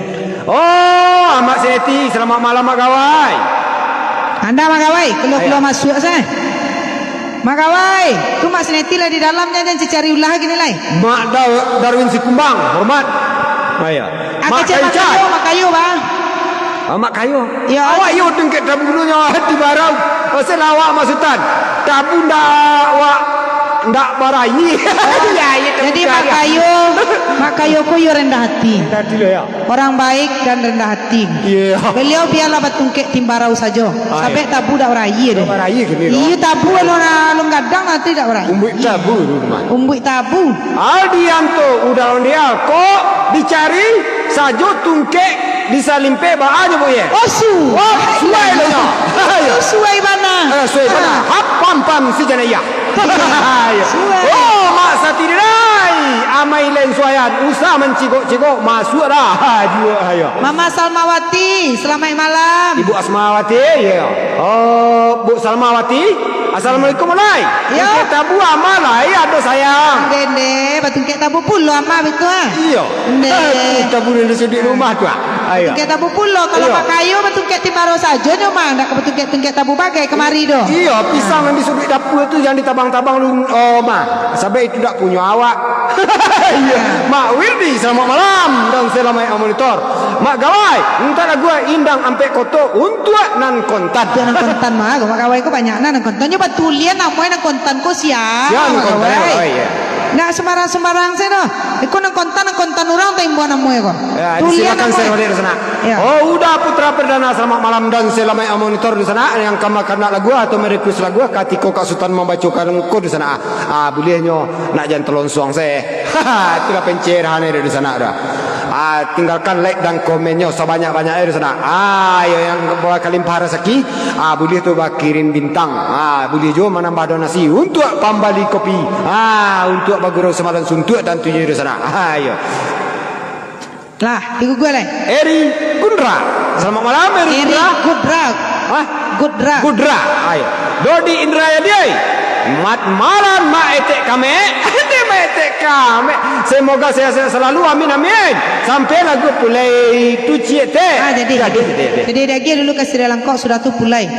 Oh, Mak Sineti, selamat malam, Mak Gawai. Anda, Mak Gawai, keluar-keluar masuk, saya. Mak Gawai, tu Mak Sineti lah di dalam, jan, jan cari ulah gini lai. Mak Dar-, Darwin Sikumbang, hormat. Ayo. Ah, Mak kecil Kayu Mak Cat. Kayu, Mak Kayu, bah. Ah, Mak Kayu. Yo, Awak ayo. Yo tungkek tabu dulu nyo hati barau. Pasal awak Mak Sutan. Tabu ndak awak ndak barai. Ya, ya, Jadi tabu Mak cari, ah. Kayu, Mak Kayu ko yo rendah hati. Rendah hati lo ya. Orang baik dan rendah hati. Iya. Beliau biarlah batungkek timbarau sajo. Ah, Sabab iya. Tabu dak baraya deh. Dak baraya kini, Iya, doh. Tabu alun, alun gadang nanti dak baraya. Umbuik tabu tu, teman. Umbuik tabu. Aldianto udah ondial kok dicari sajo tungkek disalimpek baa nyo, Bu, ye? Oh, su. Wah, suai lo nyo. Itu suai bana. Eh, suai bana. Ah. Hap pam pam si janaya. Ayo. Suai. Oh, Mak Satidai, amai len suayan, usah mancigok-cigok, masuak dah. Ha, juo, ayo. Mama Salmawati, selamat malam. Ibu Asmawati, ya. Oh, Bu Salmawati, assalamualaikum, Malai. Ya. Tungkek tabu amal lah, ya, ado sayang. Dende, batungkek tabu pulo amal itu, ah. Iyo. Nde. Tabu di suduik rumah tu, ah. Ayo. Batungkek tabu pulo, kalau Iyo. Mak Kayu batungkek timbarau sajo nyo, Mang, ndak ka batungkek-tungkek tabu bagai kamari doh. Iyo, pisang nan di suduik dapua tu jan ditabang-tabang lu, oh, Mang. Sabab itu dak punyo awak. Iyo. Mak Wirdi, selamat malam dan selamat monitor. Mak Gawai, mintak lagu Indang Ampek Koto untuak nan kontan. Untuak nan kontan mah, Mak Gawai ko banyak nan kontan. Nyo batulian namo nan kontan ko sia, Sia nan Mak kontan, Gawai. Mak Gawai, ya. Ndak sembarang-sembarang se doh. Iko nan kontan, nan kontan urang taimbau namo ko. Ya, Tulian disilakan namo. Share balik di sana. Ya. Oh, Uda Putra Perdana, selamat malam dan selamat monitor di sana. Yang ka makanak lagu atau merequest lagu, katiko Kak Sutan mambacokan ko di sana. Ah, buliah nyo nak jan telonsuang se. Itulah pencerahan di sana dah. Ah, tinggalkan like dan komennyo sabanyak-banyaknyo di sana. Ah, yo yang bakalimpah rasaki, ah, buliah tu bakirim bintang. Ah, buliah juo manambah donasi untuak pambali kopi. Ah, untuak bagurau samalam suntuak tantunyo di sana. Ah, iyo. Lah, digugua lai. Eri Gundra. Selamat malam, Eri Eri Gundra. Gudra. Hah? Gudra. Gudra. Ayo. Dodi Indra ya, dia. Mat malam, Mak Etek Kamek. Dia Mak Etek Kamek. Semoga sehat-sehat selalu. Amin, amin. Sampai lagu pulai tu, Cik Teh. Ah, jadi, Jadi, jadi. jadi, jadi. Jadi, dia lagi dulu kasih dia langkok, sudah tu pulai.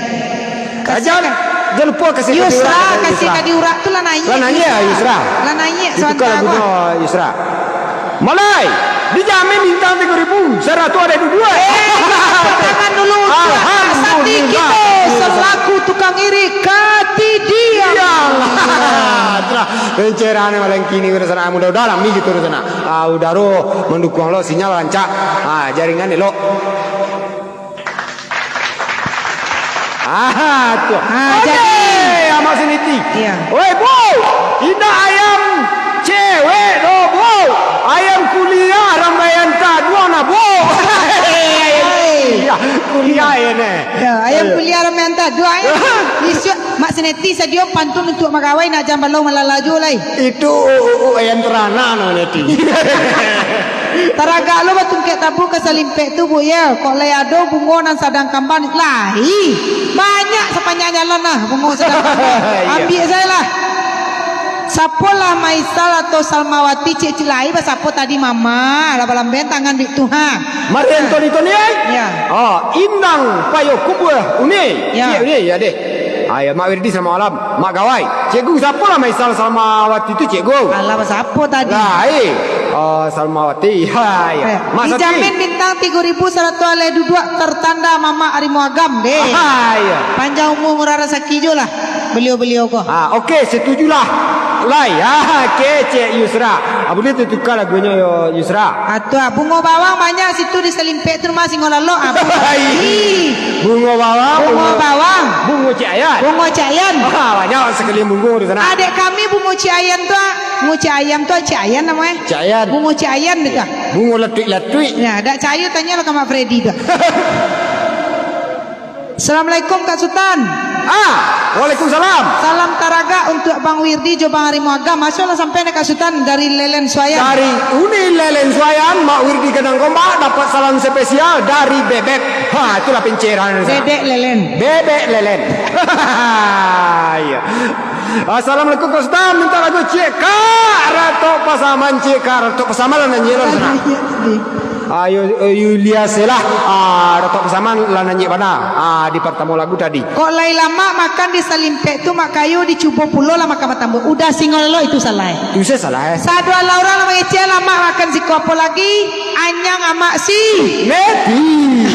Kasih Ajan, kan? Jangan lupa kasih Yusra, kasih Yusra. Kasih ka diurak tu lah naik, Lah naik, Yusra. Yusra. Lah naik, Itu sebentar, kalau guna Yusra. Malai, dijamin bintang tiga ribu, sarato alai duduak. Eh, tangan dulu, Tuan Sati Alhamdulillah. Kito, selaku tukang iri, kati diam. Iyalah. Telah, pencerahan malam kini, udah sana, mudah-mudahan lami gitu, udah sana. Ah, udaro mendukung lo, sinyal rancak. Ah, jaringan elok. Ah, tu. Ah, Oke, jadi. Amak Siniti. Iya. Woi, Bu, indak ayam cewek doh, Bu. Ayam kuliah rambaian taduang nah, Bu. Ayam Hei. kuliah, kuliah ya, neh. Ya, ayam Ayo. kuliah rambaian taduang, eh. Isuak Mak Sineti sadio pantun untuk magawai nak jam balong malala juo lai. Itu, u-, u-, u-, ayam terana no, Neti. Taragak lo batungkek tabu ka salimpek tu, Bu, ya. Kok lai ado bungo nan sadang kamban? Lai. Banyak sapanjang jalan lah bungo sadang kamban. Iya. Ambiak sajo lah. Sapo lah Maisal atau Salmawati, cik-cik lai basapo tadi, Mama? Lah balambean tangan duit tu, ha. Mari, Toni, Toni, ai. Ya. Oh, Indang Payo Kubuah Uni. Ya. Cik Uni, ya deh. Ah, ya, Mak Wirdi, selamat malam. Mak Gawai. Cikgu, sapo lah Maisal Salmawati tu, Cikgu? Alah, sapo tadi? Lah, eh. Oh, Salmawati. Ha, ya. Eh, Mak Sati. Dijamin bintang tigo ribu sarato alai duduak tertanda Mamak Arimo Agam, deh. Ha, ya. Panjang umur, murah rasaki jo lah. Beliau-beliau ko. Ah, oke, setuju lah. Lai, ah, kecek Yusra. Ah, buliah tu tuka lagunyo, yo, Yusra. Ah, tu, ah, bungo bawang banyak situ di salimpek tu rumah singo lalok. Ah, bungo Hai. Ih. Bungo bawang, Bungo bungo, bawang. bungo Cik Ayan. Bungo Cik Ayan. Ah, banyak sekali bungo di sana. Adek kami bungo Cik Ayan tu, ah. Bungo Cik Ayam tu, ah, Cik Ayan namo, eh. Cik Ayan. Bungo Cik Ayan tu, ah. Bungo latuik-latuik. Ya, dak cayo tanyo lah ka Mak Freddy tu. Assalamualaikum, Kak Sutan. Ah, waalaikumsalam. Salam taragak untuk Bang Wirdi jo Bang Arimo Agam. Masolah sampai nak Kak Sutan dari Lelen Suayan. Dari Uni Lelen Suayan, Mak Wirdi Gadang Gombak dapat salam spesial dari Bebek. Ha, itulah pencerahan saya. Bebek Lelen. Bebek Lelen. Iya. Assalamualaikum, Kak Sutan. Minta lagu Cik Kak Ratok Pasaman, Cik Kak Ratok Pasaman lah, Cik, lah, sana. Ayo, eh, Yulia Selah. Ah, Ratok Pasaman. Aman lah nanyik bana. Ah, di partamo lagu tadi. Kok lai lamak makan di salimpek tu, Mak Kayo dicubo pulo lah makan batambua. Udah singo lo itu salah, eh. Itu salah, eh. Sadua lah urang lah mangecek lamak makan siko, apo lagi anyang amak si. Neti.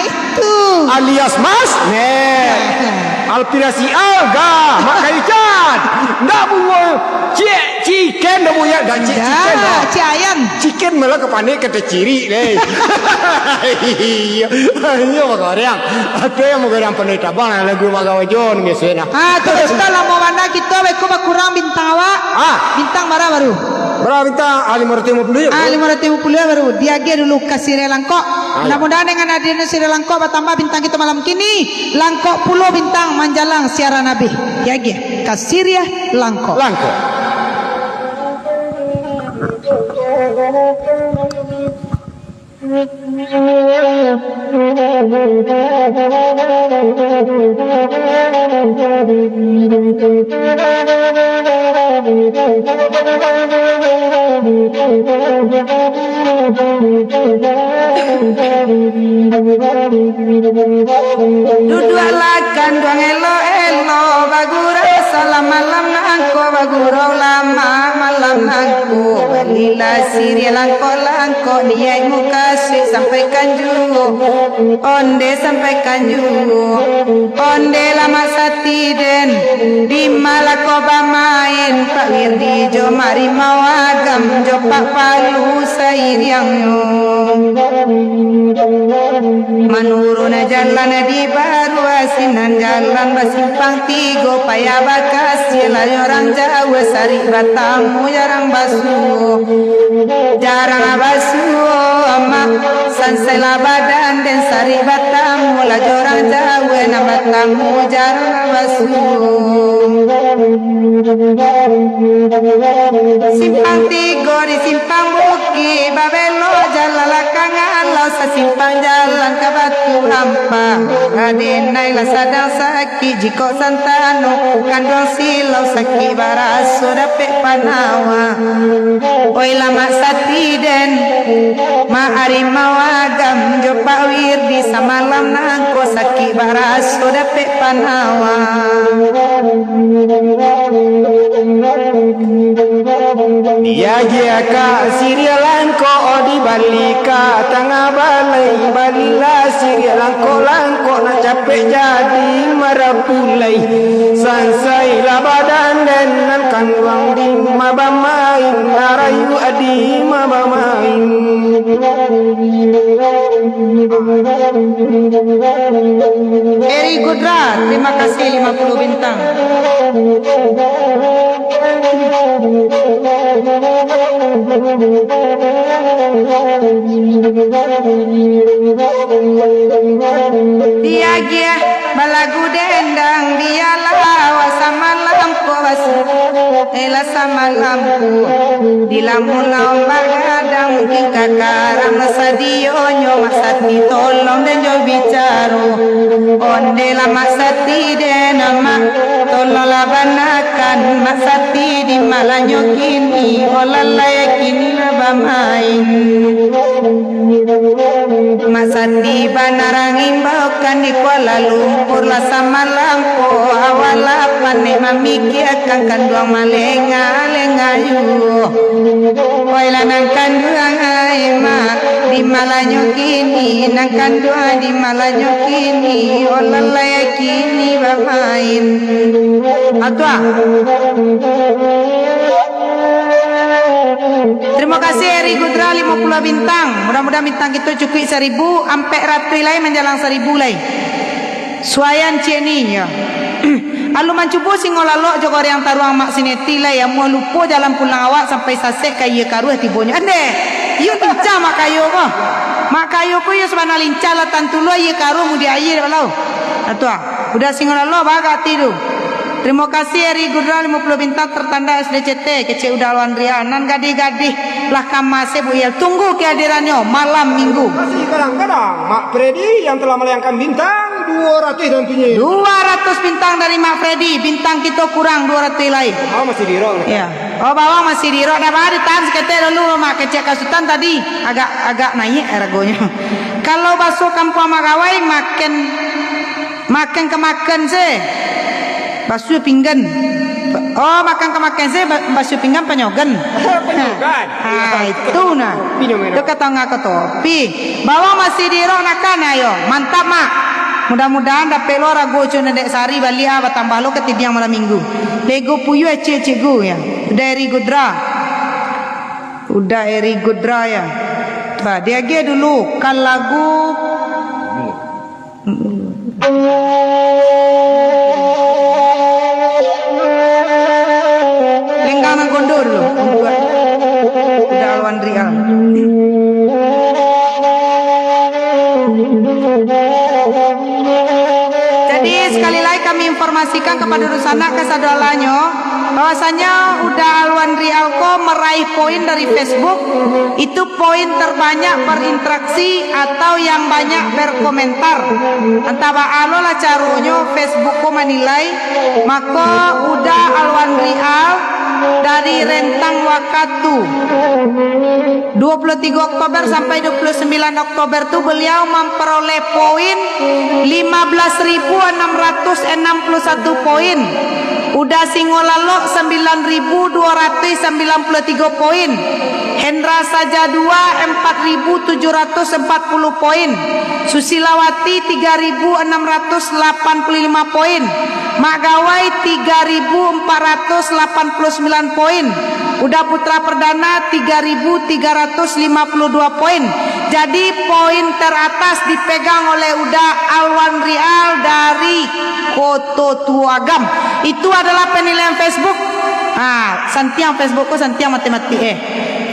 Itu. Alias Mas Net. Alpirasi Alga, Mak Kayo Can. Ndak bungo. Cik, chicken dah bunyi, dah cik chicken dah. Cik ayam. Chicken malah kapanek ka tacirik deh. Iyo, iyo, bagoreng. Ado yang bagoreng pandai tabang lah, lagu Mak Gawajo ni biaso nah. Ah, tu dah sudah lamo bana kito, beko bakurang bintang awak. Ah. Bintang bara baru. Bara bintang? Ah, limo ratuih limo puluah yo. Ah, limo ratuih limo puluah baru. Diagiah dulu ka Siriah Langkok. Ah, iyo. Mudah-mudahan dengan hadirnyo Siriah Langkok batambah bintang kito malam kini. Langkok pulo bintang manjalang siaran abih. Diagiah ka Siriah Langkok. Langkok. Duduaklah kanduang elok-elok, bagurau salam malam nangko, bagurau lamak malam nangko. Balilah siriah langkok-langkok, niaik mukasuik sampaikan juo, onde sampaikan juo. Onde lamak sati den, di ma lah ko bamain, Pak Wirdi jo Mak Rimau Agam jo Pak Palu sairiangnyo. Manurun jalan di Baruah, sinan jalan basimpang tigo, payah bakasiah lah urang jauah, sarik batamu jarang basuo. Jarang basuo, Mak, sansai lah badan den, sarik batamu lah jo urang jauah, nan batamu jarang basuo. Simpang tigo di simpang bukik, babelok jalan lah ka Ngalau, sasimpang jalan ka Batu Ampang. Radenai lah sadang sakik, jikok santano kanduang silau, sakik baraso dapek panawa. Oi lamak sati den, Mak Arimau Agam jo Pak Wirdi, samalam nangko sakik baraso dapek panawa. Diagiah ka siriah langkok, dibali ka tangah balai, balilah siriah langkok-langkok, nak capek jadi marapulai. Sansai lah badan den, nan kanduang di ma bamain, arayu adi ma bamain. Eri Gudra, terima kasih lima puluh bintang. Diagiah balagu dendang, bialah awak samalam ko basu-, eh, lah samalam ko. Di lamun lawan bagadang, mungkin ka karang sadionyo, Mak Sati tolong den jo bicaro. Onde lah Mak Sati den, Mak, tolonglah banakan Mak Sati di ma lah nyo kini, olah lai kini lah bamain. Mak Sati bana ngimbaukan di Kuala Lumpur lah samalam ko, awak lah panek mamikiakan kanduang malenga-lenga juo. Oi lah nan kanduang ai Mak, di ma lah nyo kini, nan kanduang di ma lah nyo kini, olah lai kini bamain. Atua. Terima kasih Eri Gudra lima puluh bintang. Mudah-mudahan bintang kito cukuik saribu, ampek ratuih lai manjalang saribu lai. Suayan ciek ni, yo. Alun mancubo singo lalok jo goreang taruang Mak Sineti lai, amuah lupo jalan pulang awak sampai sasek ka Aia Karuah tibonyo. Andeh, iyo lincah Mak Kayo ko. Mak Kayo ko iyo sabana lincah lah tantu lo Aia Karuah mudiak aia dek balau. Atua, udah singo lalok bagak ati tu. Terima kasih Eri Gudra lima puluh bintang tertanda S D C T, kecek Uda Alwandria, nan gadih-gadih lah kama sebuyel. Tunggu kehadirannya malam minggu. Terima kasih kadang-kadang Mak Freddy yang telah melayangkan bintang dua ratus dan bunyi. Dua ratus bintang dari Mak Freddy, bintang kita kurang dua ratus lain. Oh, masih di roll. Ya. Oh, bawang masih diirok, dah bah ditahan saketek dulu, Mak, kecek ka Sutan tadi. Agak, agak naiak haragonyo. Kalau baso kampuang Magawai, makan, makan ka makan se. Basuah pinggan. Oh, makan ka makan se, ba-, basuah pinggan panyogan. Panyogan. Ha, itu nah. Itu ka tangah ka topi. Bawang masih diirok nakan, ayo. Mantap, Mak. Mudah-mudahan dapek lo harago co nan dek sari baliak ah, batambah lo katidiang malam minggu. Lego puyuah ciek-ciek gu, ya. Udah Eri Gudra. Udah Eri Gudra, ya. Bah, diagiah dulu kan lagu. Lenggang nan gondor tu, untuak Uda Alwan Rial. Jadi, sekali lagi kami informasikan kepada dunsanak kasadoalahnyo, bahwasanya Uda Alwan Rial ko meraih poin dari Facebook, itu poin terbanyak berinteraksi atau yang banyak berkomentar. Antah baa lo lah caronyo Facebook ko manilai, mako Uda Alwan Rial dari rentang wakatu dua puluh tiga Oktober sampai dua puluh sembilan Oktober tu, beliau memperoleh poin lima belas ribu enam ratus enam puluh satu poin. Uda Singo Lalok, sembilan ribu dua ratus sembilan puluh tiga poin. Hendra Saja dua, empat ribu tujuh ratus empat puluh poin. Susilawati, tiga ribu enam ratus delapan puluh lima poin. Mak Gawai, tiga ribu empat ratus delapan puluh sembilan poin. Uda Putra Perdana, tiga ribu tiga ratus lima puluh dua poin. Jadi, poin teratas dipegang oleh Uda Alwan Rial dari Koto Tuo Agam. Itu adalah penilaian Facebook. Ha, santiang Facebook ko santiang matematik, eh.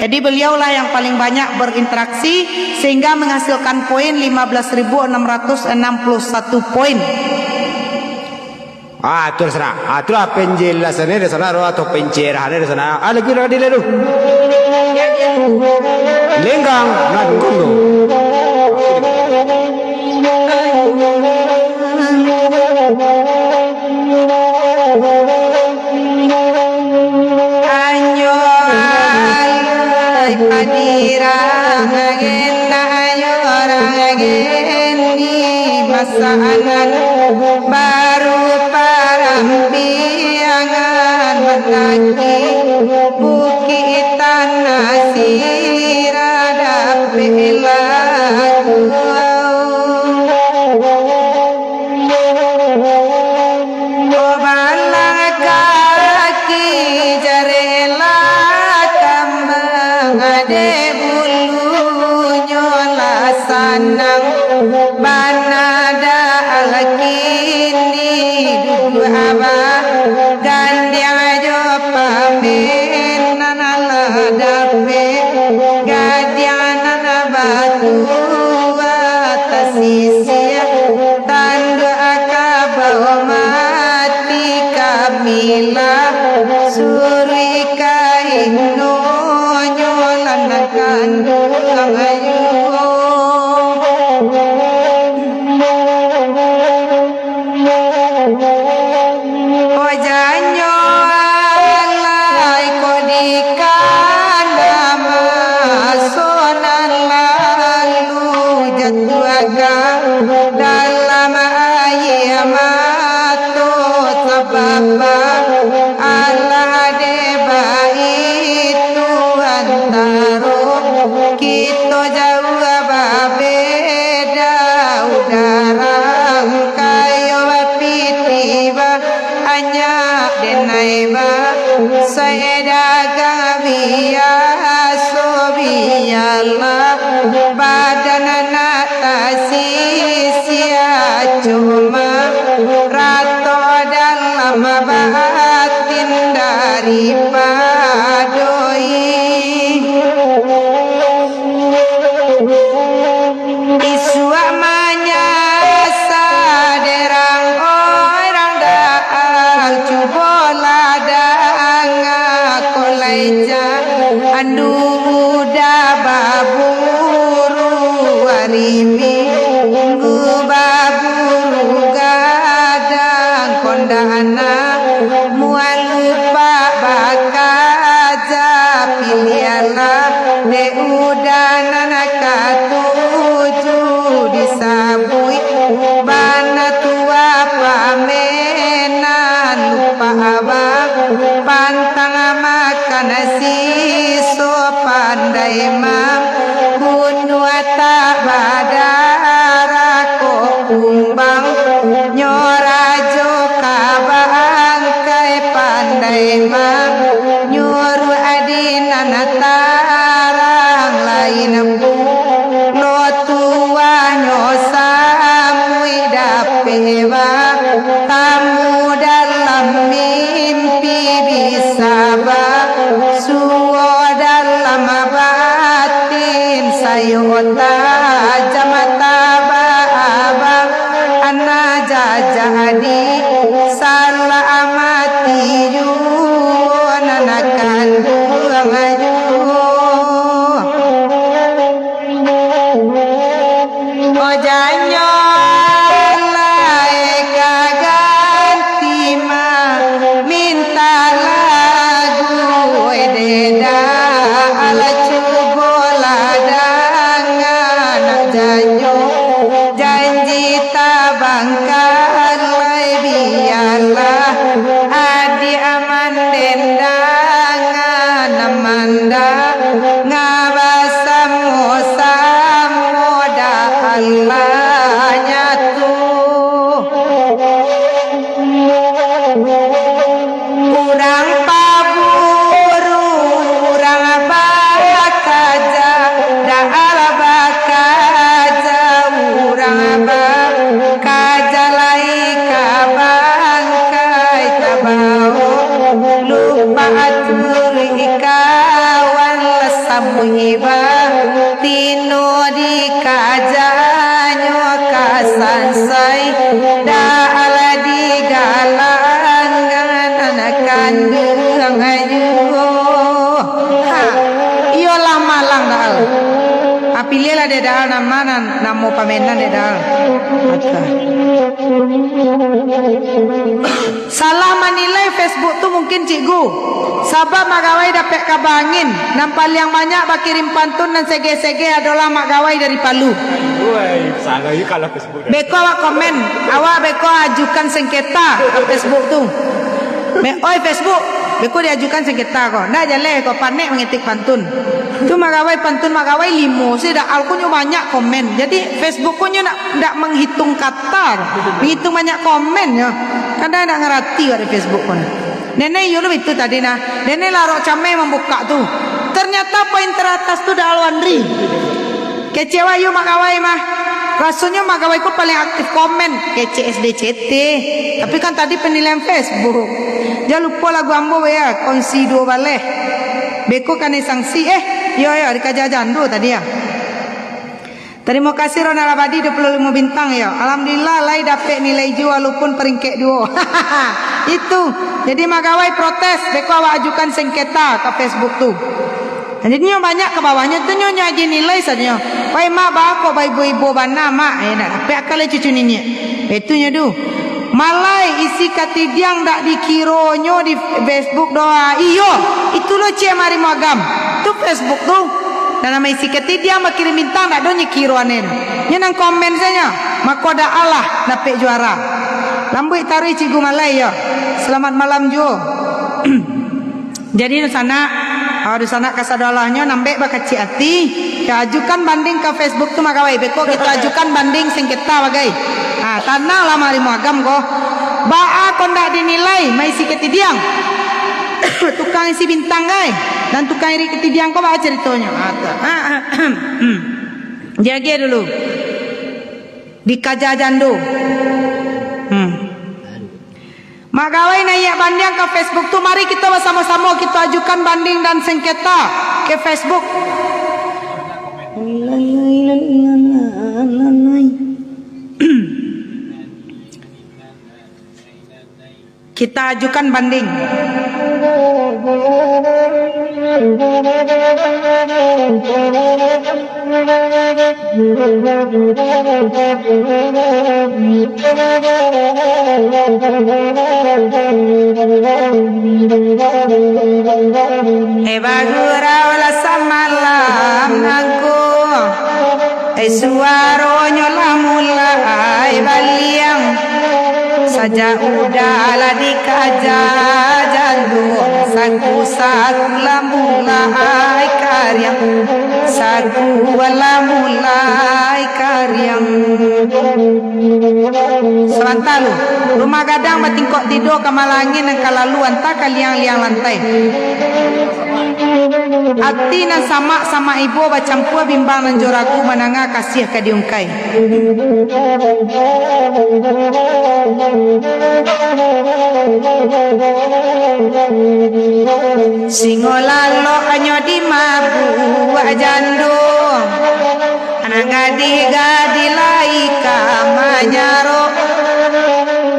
Jadi, beliaulah yang paling banyak berinteraksi sehingga menghasilkan poin lima belas ribu enam ratus enam puluh satu poin. Ah, tu lah sana. Ah, tu lah penjelasannyo di sana, atau pencerahannyo di sana. Ah, lagi urang adil tu. Lenggang nan gunung. Anyo alai padirang agen, anyo urang agen di masanan, baru parambiangan mandaki bukik tanah sirah dapek laku. Balang kaki jarela kambang, ade bulunyo lah sanang. Bana da alkini duduak abah, gandiang jo pamen nan lah dapek, gandiang nan batuah tasisiah. Tanduak kabau mati kamilah, suruik kain nonyo lantakan tukang ayu. Ojanyo alai ko di kana maso nan lalu, jatuahkan dalam aia mato, sabab alah dek baitu antaro kito jauah babeda. Udarang kayo bapiti ba anyak denai ba, sae dagang biaso bialah, badan anak tasisia cuma rato dalam batin daripado i. Isuak manyasa derang orang daang, cubolah danga ko lai jan andu muda baburu ari minggu baburu gadang, kondak anak mualu pak bak Abang pantang makan siso, pandai mambunuah tak badarah kok kumbang. Nyo rajo ka bangkai, pandai manyuruah di nan tarang lain pulo tuahnyo samuik dapek ba tamu dalam mimpi, bisa basuo dalam batin, sayo tajam taba abang, anak jajak di salamati juo nan kanduang juo. Ojanyo lai ka ganti maminta lagu, deda ala cubolah dangan janyo, janji tabangkan lai bialah adiak mandendangan mandanga basamo-samo dah Allah nyatu. Urang paburu, urang bakaja, dah Allah bakaja, urang ba kaja lai ka bangkai tabao, lupa atur ikawan lah sabuik batino dikajanyo ka sansai, dah alah digalangan anak kanduang juo. Ha, iyolah malang dah al. Ha, piliahlah dek dah al nama nan namo pamenan dek dah al. Salah manilai Facebook tu mungkin cikgu, sabab magawai dapek kaba angin, nan paliang banyak bakirim pantun nan sege-sege adolah magawai dari Palu. Woi, salah juga lah Facebook dah. Beko awak komen, awak beko ajukan sengketa ka Facebook tu. Me-, oi Facebook, beko diajukan sengketa ko. Ndak jaleh ko, panek mangetik pantun. Tu magawai pantun, magawai limo, si dak al ko nyo banyak komen. Jadi Facebook ko nyo ndak, ndak menghitung kata, menghitung banyak komen nyo. Kadang ndak ngarati wak di Facebook ko nah. Nenek iyo lu itu tadi nah. Nenek larok cameh mambukak tu. Ternyata poin teratas tu dak al Wandri. Kecek wak yo magawai mah. Rasonyo magawai ko paling aktif komen, kecek S D C T. Tapi kan tadi penilaian Facebook. Jan lupo lagu ambo ya, kongsi duo baleh. Beko kanai sanksi, eh, yo, yo, dikaja jando tadi ya. Tarimo kasih Ronald Abadi dua puluh limo bintang yo. Alhamdulillah lai dapek nilai juo walaupun peringkek duo. Itu. Jadi magawai protes, beko awak ajukan sengketa ka Facebook tu. Jadi nyo banyak ka bawahnyo tu nyo, nyo agiah nilai sadonyo. Pai mak, baa kok baibo-ibo bana mak, eh, ndak dapek akal lai cucu niniak. Itu nyo tu. Malai isi katidiang dak dikironyo di Facebook doh. Iyo, itu lo cek marimo agam. Tu Facebook tu. Nan namo isi katidiang bakirim bintang dak do nyo kiro aneh tu. Nyo nan komen sajo. Mako dak alah dapek juara. Lambuik taruih Cikgu Malai yo. Selamat malam juo. Jadi dunsanak, ah, dunsanak kasadolahnyo nambek bakacik ati, yo ajukan banding ka Facebook tu magawai, beko kito ajukan banding sengketa bagai. Ah, tananglah marimo agam ko. Baa ko ndak dinilai, maisi katidiang. Tukang isi bintang gai, nan tukang irik katidiang ko baa caritonyo? Ah, tu. Ah, ah, hmm. Jaga dulu. Dikaja jando. Hmm. Magawai naiak bandiang ka Facebook tu, mari kito basamo-samo kito ajukan banding dan sengketa ka Facebook. Kita ajukan banding. Eh, bagurau lah samalam nangko. Eh, suaronyo lah mulai baliang. Sajak udah lah dikaja jando, saku-saku lah mulai kariang, saku lah mulai kariang. Sabanta lu, rumah gadang batingkok tido, kamala angin nan ka lalu anta ka liang-liang lantai. Ati nan samak-samak ibo bacampua bimbang nan jo ragu mandanga kasiah ka diungkai. Singo lalok hanyo dimabuak jando, nan gadih-gadih lai ka manyarok.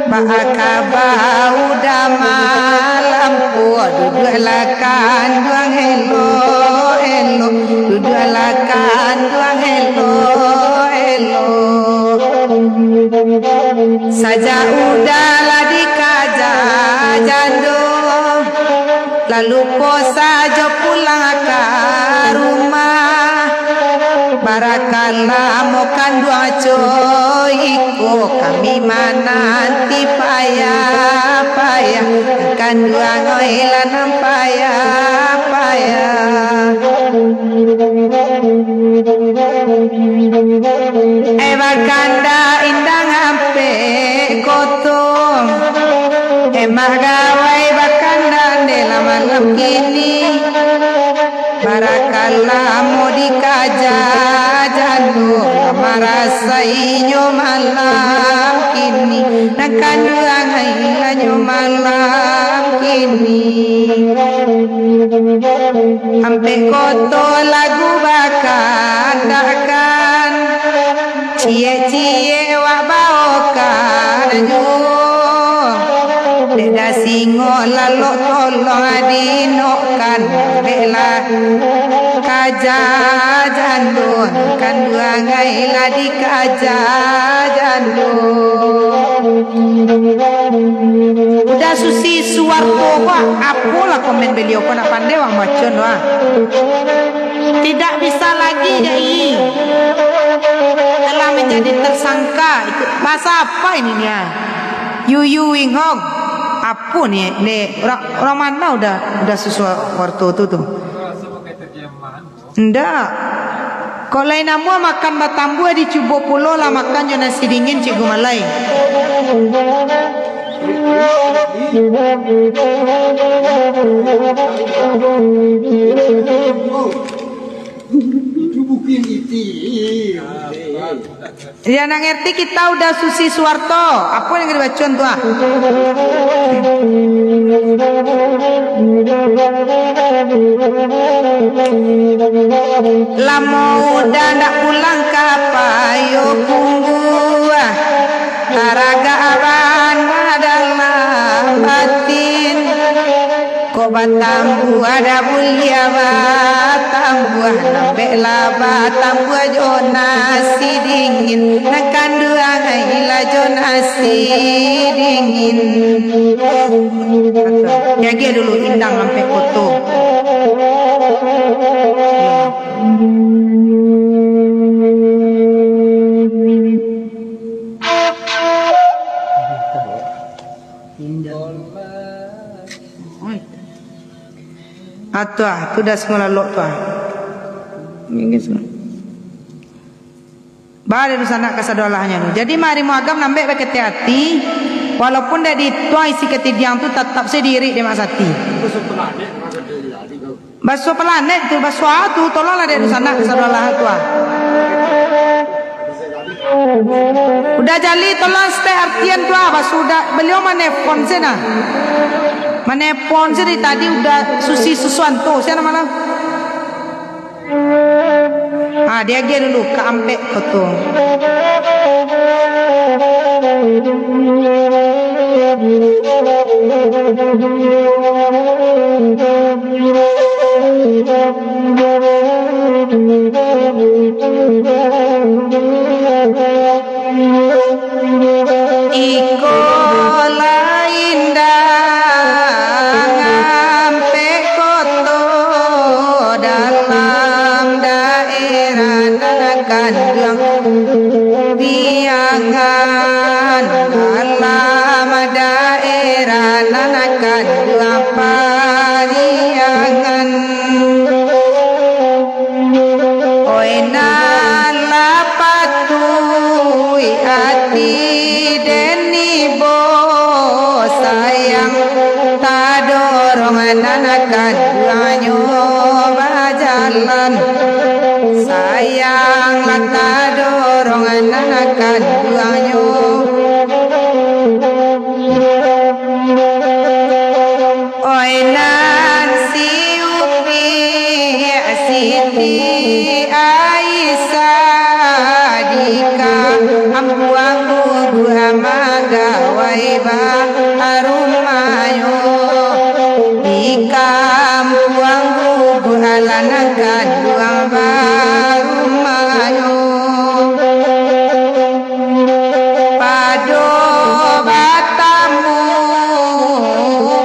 Baa kaba udah malam ko, duduaklah kanduang elok-elok, duduaklah kanduang elok-elok. Sajak udah lah dikaja jando, lalu po sajo pulang ka rumah. Barakallah mo kanduang co iko, kami mananti payah-payah, kanduang oi lah nan payah-payah. Eh, bakanda indang ampek koto, eh, magawai bakanda dek lah malam kini. Barakallah mo dikaja jando, marasai nyo malam kini, nan kanduang ai lah nyo malam kini. Ampek koto lagu bakandakan, ciek-ciek wak baokan juo. Dek da singo lalok tolong dinokkan, beklah kaja jando, kanduang ai lah dikaja jando. Uda Susi Suwarto ko, apolah komen baliau ko, ndak pandai wang baco tu, ah. Tidak bisa lagi, Jai. Telah menjadi tersangka. Itu bahasa apa ini, nia? Yu Yu Wing Hong. Apo ni, dek? Urang, urang mano Uda, Uda Susi Suwarto tu, tu? Ndak. Kok lai namuah makan batambuah, dicubo pulo lah makan jo nasi dingin, Cikgu Malai. Itu bukan itu. Yo, nak ngerti kita Uda Susi Suwarto. Apo nan ka dibaco tu, ah? Lamo Uda ndak pulang ka Payokumbuah, haragak bana dalam batin. Kok batambuah dak buliah batambuah, nambeklah batambuah jo nasi dingin, nan kanduang ai lah jo nasi dingin. Jagiah dulu indang ampek koto. Oi. Ah, tu ah, tu dah singo lalok tu ah. Ba dek dunsanak kasadolahnyo tu. Jadi, marimo agam nambek bakete ati, walaupun dak dituang isi katidiang tu, tatap se diirik dek Mak Sati. Baso planet tu, baso a tu, tolonglah dek dunsanak kasadolah tu ah. Uda Jali, tolong stek artian tu ah, baso Uda, baliau manepon se nah. Manepon se dari tadi Uda Susi Susuanto, sia namo lah? Ah, diagiah dulu ka ampek koto. Iko lah indang ampek koto dalam daerah Nakanduang, Piangan, dalam Dua pariangan. Oi nan lah patuik ati den ibo sayang, tadorong nan kanduangnyo bajalan. Sayang lah tadorong nan kanduangnyo. Oi nan si Upiak Siti Aisyah, di kampuang Guguah magawai barumahnyo. Di kampuang Guguah lah nan kanduang barumahnyo. Pado batamu,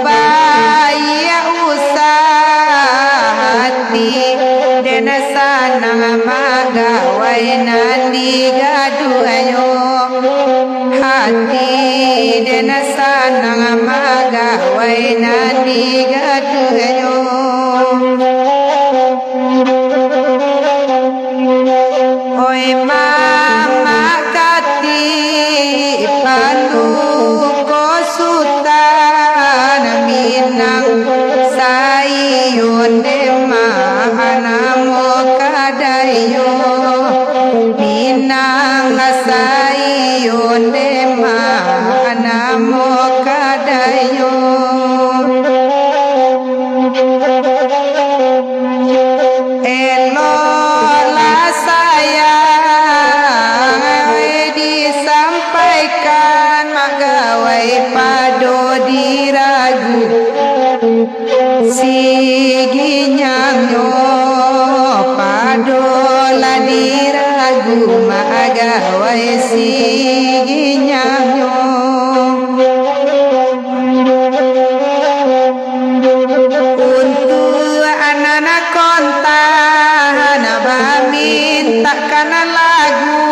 baiak usah ati, den sanang magawai nan digaduahnyo. Ati den sanang magawai nan digaduahnyo. Oi mamak katik panduko Sutan Minang, saiyo ndemak namo kadainyo. Minang saiyo ndemak namo kadainyo. Elolah sayang, disampaikan magawai pado diragu. Siginyangnyo pado lah diragu magawai siginyangnyo. Untuak anak-anak kontan bamintakkan lagu,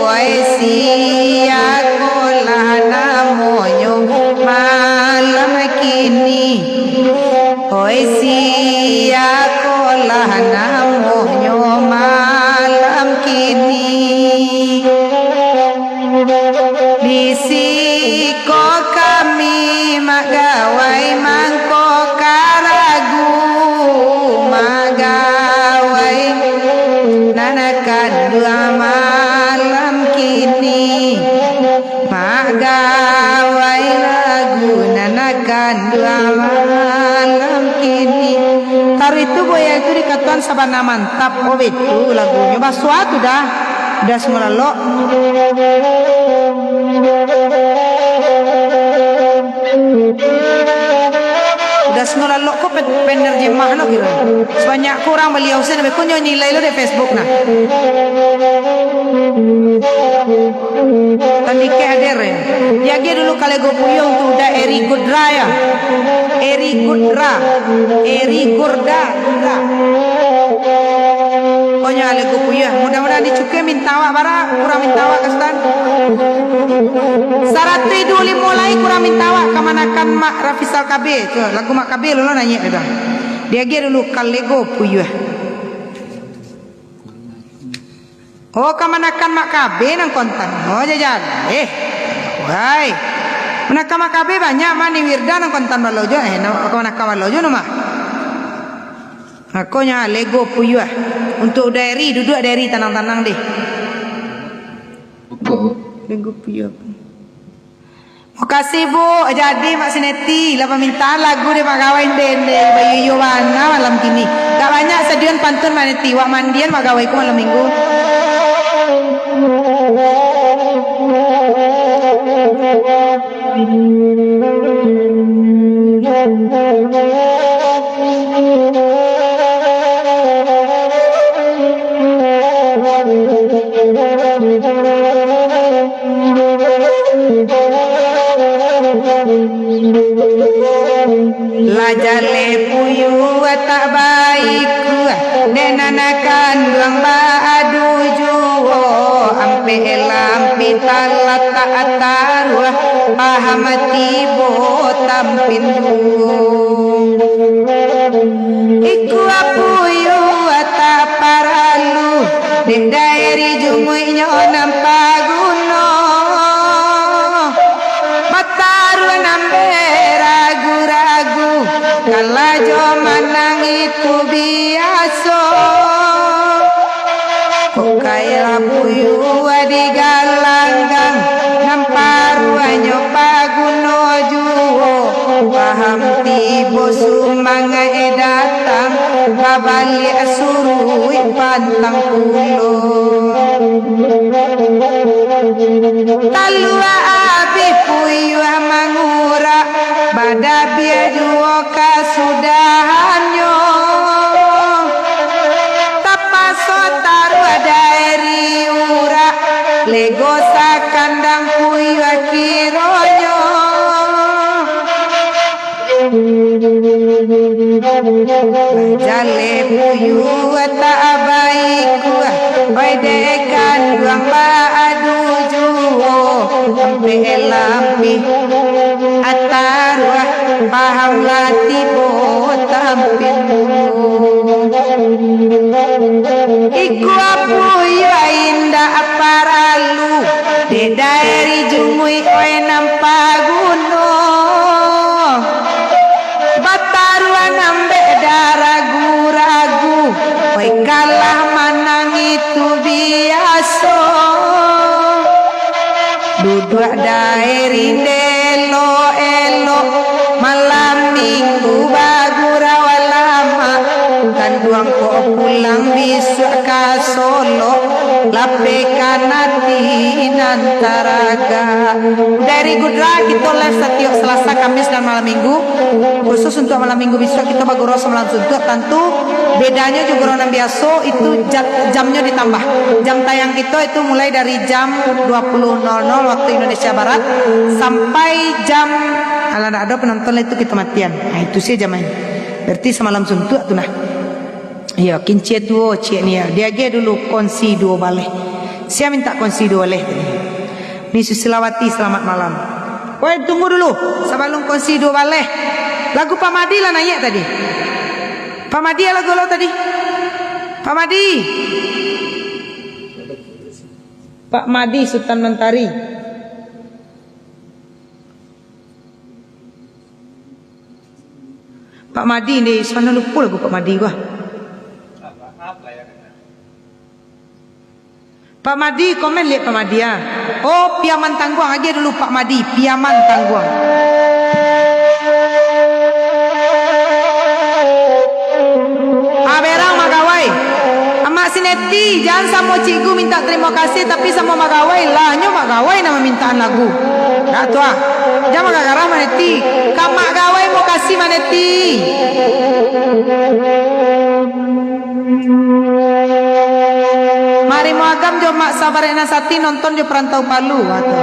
oi siakolah namonyo malam kini. Oi siakolah namonyo malam kini. Di siko kami magawai mangko karagu, magawai nan kanduang malam kini. Magawai lagu nan kanduang malam kini. Taruih tu goyang tu dikatoan sabana mantap. Oh, betul lagunyo. Basuah tu dah. Udah sango lalok. Udah sango lalok ko pen-, penerjemah lo kiro. Sabanyak ko urang baliau sen, beko nyo nilai lo dek Facebook nah. Tandikeh hadir, ya. Diagiah dulu kalego puyuah untuak Uda Eri Gudra, ya. Eri Gudra. Eri Gurda. Gudra. Pokoknyo kalego puyuah. Mudah-mudahan dicukuik minta awak bara, kurang minta awak ka Sutan. Saratuih duo limo lai kurang minta awak kamanakan Mak Rafisal K B. Tu, lagu Mak K B lo, lo nanyek tu dah. Diagiah dulu kalego puyuah. Oh, kamanakan Mak K B nan kontan. Oh, jajan. Eh. Wai. Manakan Mak K B banyak, mah ni Wirda nan kontan balo jo. Eh, na-, kamanakan balo jo no mah. Makonyo lego puyuah. Untuak Uda Eri, duduak Uda Eri, tanang-tanang deh. Lego puyuah. Makasih, Bu. Jadi, Mak Sineti, lah pamintaan lagu dek Mak Gawai, ndeh, ndeh, bayuyo bana malam kini. Gak banyak sadion pantun Mak Neti, wak mandian Mak Gawai ku malam minggu. Lah jaleh puyuah tak baikua, dek nan kanduang baadu juo, ampek lampih talatak taruah, Paham tibo tampin duo. Ikua puyua tak paralu, dek daeri junguiknyo nan paguno. Bataruah nan beragu-ragu, kalah jo manang itu biaso. Kok kailah puyua digalanggang, nan paruahnyo paguno juo. Paham tibo sumangaik datang, babaliak suruik pantang pulo. Talua abih puyuah mangurak, badabia juo kasudahannyo. Tapaso taruah daeri urak, lego sakandang puyuah kironyo. Jaleh puyuah tak baikua, oi dek kanduang baadu juo, ampek lampih ataruah, paham lah tibo tampin. Ikua puyuah indak paralu, dek daeri junguik oi nan paguno. Bataruah nan bek daragu-ragu, oi kalah manang itu biaso. Duduak daeri ndak elok-elok, malam minggu bagurau lamak. Kanduang kok pulang bisuak ka Solok, lapehkan ati nan taragak. Dari Gudra, kito live satiok Salasa, Kamis, dan malam minggu. Khusus untuk malam minggu bisuak, kito bagurau samalam suntuak. Tantu bedanyo jo gurau nan biaso, itu ja-, jamnyo ditambah. Jam tayang kito itu mulai dari jam dua puluh nol nol waktu Indonesia Barat sampai jam, alah, ndak ado penonton lah, itu kito matian. Nah, itu sih jamnyo. Berarti samalam suntuak tu nah. Iyo, kincia tuo ciek ni yo. Diagiah dulu kongsi duo baleh. Sia mintak kongsi duo baleh tadi? Ni Susilawati, selamat malam. Woi, tunggu dulu. Sabalum kongsi duo baleh. Lagu Pak Madi lah naiak tadi. Pak Madi lagu lo tadi. Pak Madi. Pak Madi Sutan Mentari. Pak Madi, ndeh, sudah lupo lagu Pak Madi ko. Pak Madi, komen liek Pak Madi, ah. Oh, Piaman Tangguang, agiah dulu Pak Madi, Piaman Tangguang. Ah, berang magawai. Amak Sineti, jan samo Cikgu minta tarimo kasih, tapi samo magawai lah. Nyo magawai nan mamintaan lagu. Dak tu ah. Jan magagarah Maneti. Ka magawai mokasih Maneti. Marimo Agam jo Mak Sabarek Nasati nonton jo Perantau Palu, kata.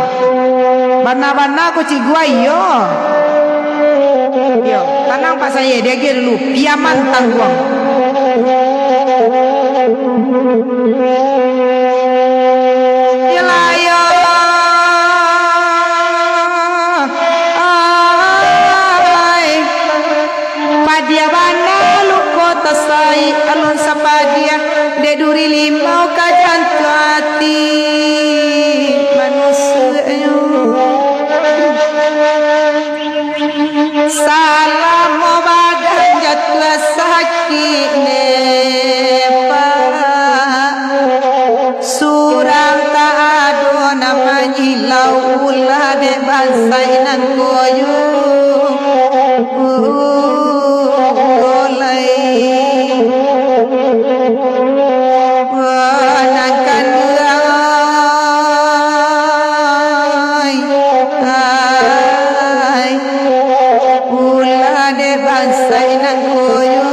Bana-bana ko Cikgu, iyo. Iyo, tanang Pak Saye, diagiah dulu. Piaman Tangguang. Iyolah, iyo. Ai. Padiah bana luko tasai, alun sapadiah, dek duri limau ka jantuang ati manusia. Salamo badan jatuah sakik, ne, Pak. Surang tak ado nan manyilau, ulah dek bansaik nan koyo. Ulai. Nan kanduang, ai. Ulah dek bansaik nan koyo.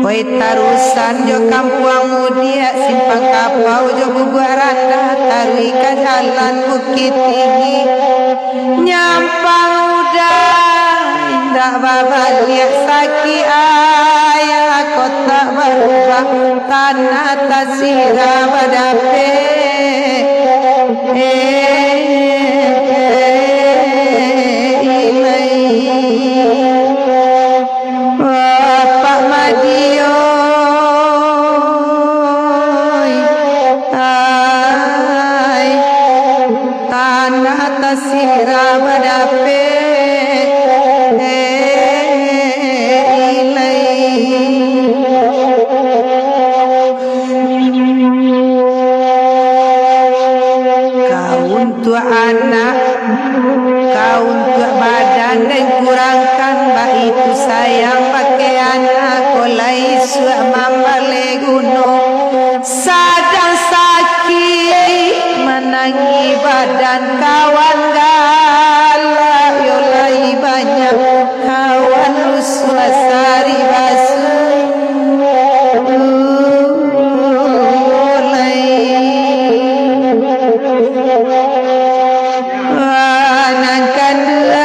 Oi, tarusan jo Kampuang Mudiak, Simpang Kapau jo Bubuak Randah, taruih ka jalan Bukittinggi. Nyampang udah indak babaliak, sakik ayah kok tak barubah. Tanah tasirah badapek, eh, eh, ilai. Bapak Madioi, ai, tanah tasirah badapek, eh, ilai. Ka untuak anak, ka untuak badan den kurangkan, baitu sayang bakeh anak ko lai isuak mambaleh guno. Sadang sakik manangih badan, kawan galak yo lai banyak, kawan rusuah sari basuah. Nan kanduang,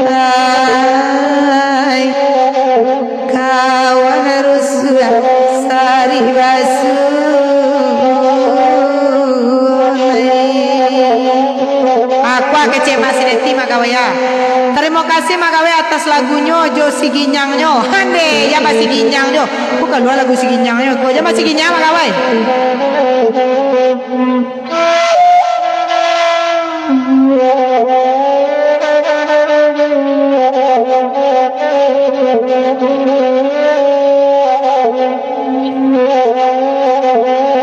ai, kawan rusuah sari basuah. Aku kecek Mak Sineti, Mak Gawai, ya. Tarimo kasih Mak Gawai atas lagunyo jo si Ginyangnyo. Hande, ya Mak si Ginyang jo. Bukan luar lagu si Ginyangnyo. Ko ja Mak si Ginyang Mak Gawai.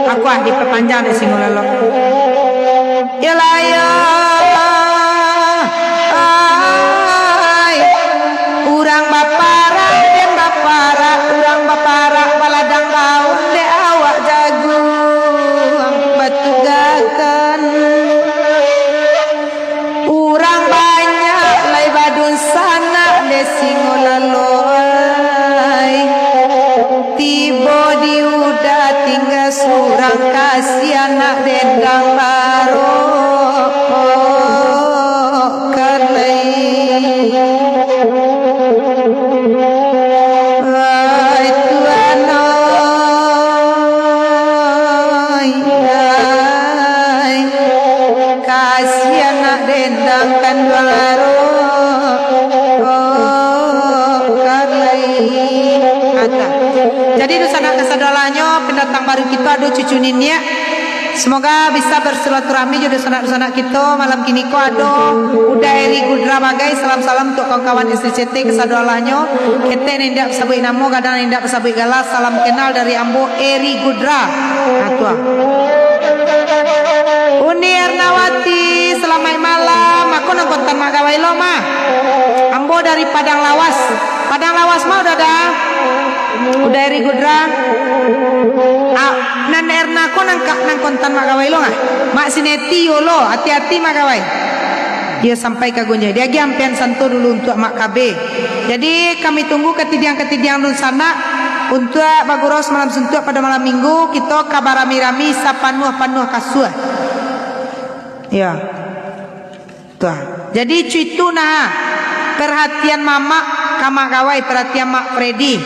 Aku ah dipapanjang dek Singo Lalok. Yalah, ya. Ai. Urang baparak, den baparak, urang baparak, baladang daun, dek awak jaguang batugakan. Urang banyak lai badunsanak dek Singo Lalok ai. Tibo di uda tingga surang, kasian nak dendang barokkan lai. Ai Tuhan ai, ai. Kasian nak dendang kanduang aro, oh, karlai. Ata. Jadi, dunsanak kasadolahnyo, pendatang baru kito ado cucu niniak. Semoga bisa bersilaturahmi jo dunsanak-dunsanak kito. Malam kini ko ado Uda Eri Gudra bagai. Salam-salam untuk kawan-kawan S D C T kasadolahnyo. Ketek nan indak basabuik namo, gadang nan indak basabuik gala. Salam kenal dari ambo, Eri Gudra. Nah, tu ah. Uni Ernawati, salamaik malam. Ako nan kontan Mak Gawai lo, mah. Ambo dari Padang Lawas. Padang Lawas mah udah ada. Uda Eri Gudra. Ah, nan Erna ko nan ka, nan kontan Mak Gawai lo, ah. Mak Sineti yo lo, hati-hati Mak Gawai. Iyo sampai ka Gunjai. Diagiah ampian santo dulu untuak Mak K B. Jadi, kami tunggu katidiang-katidiang dunsanak untuak bagurau samalam suntuak pado malam minggu, kito ka barami-rami sapanuah-panuah kasua. Iyo. Tuah. Jadi, cuitu nah, perhatian mamak ka Mak Gawai, perhatian Mak Fredi.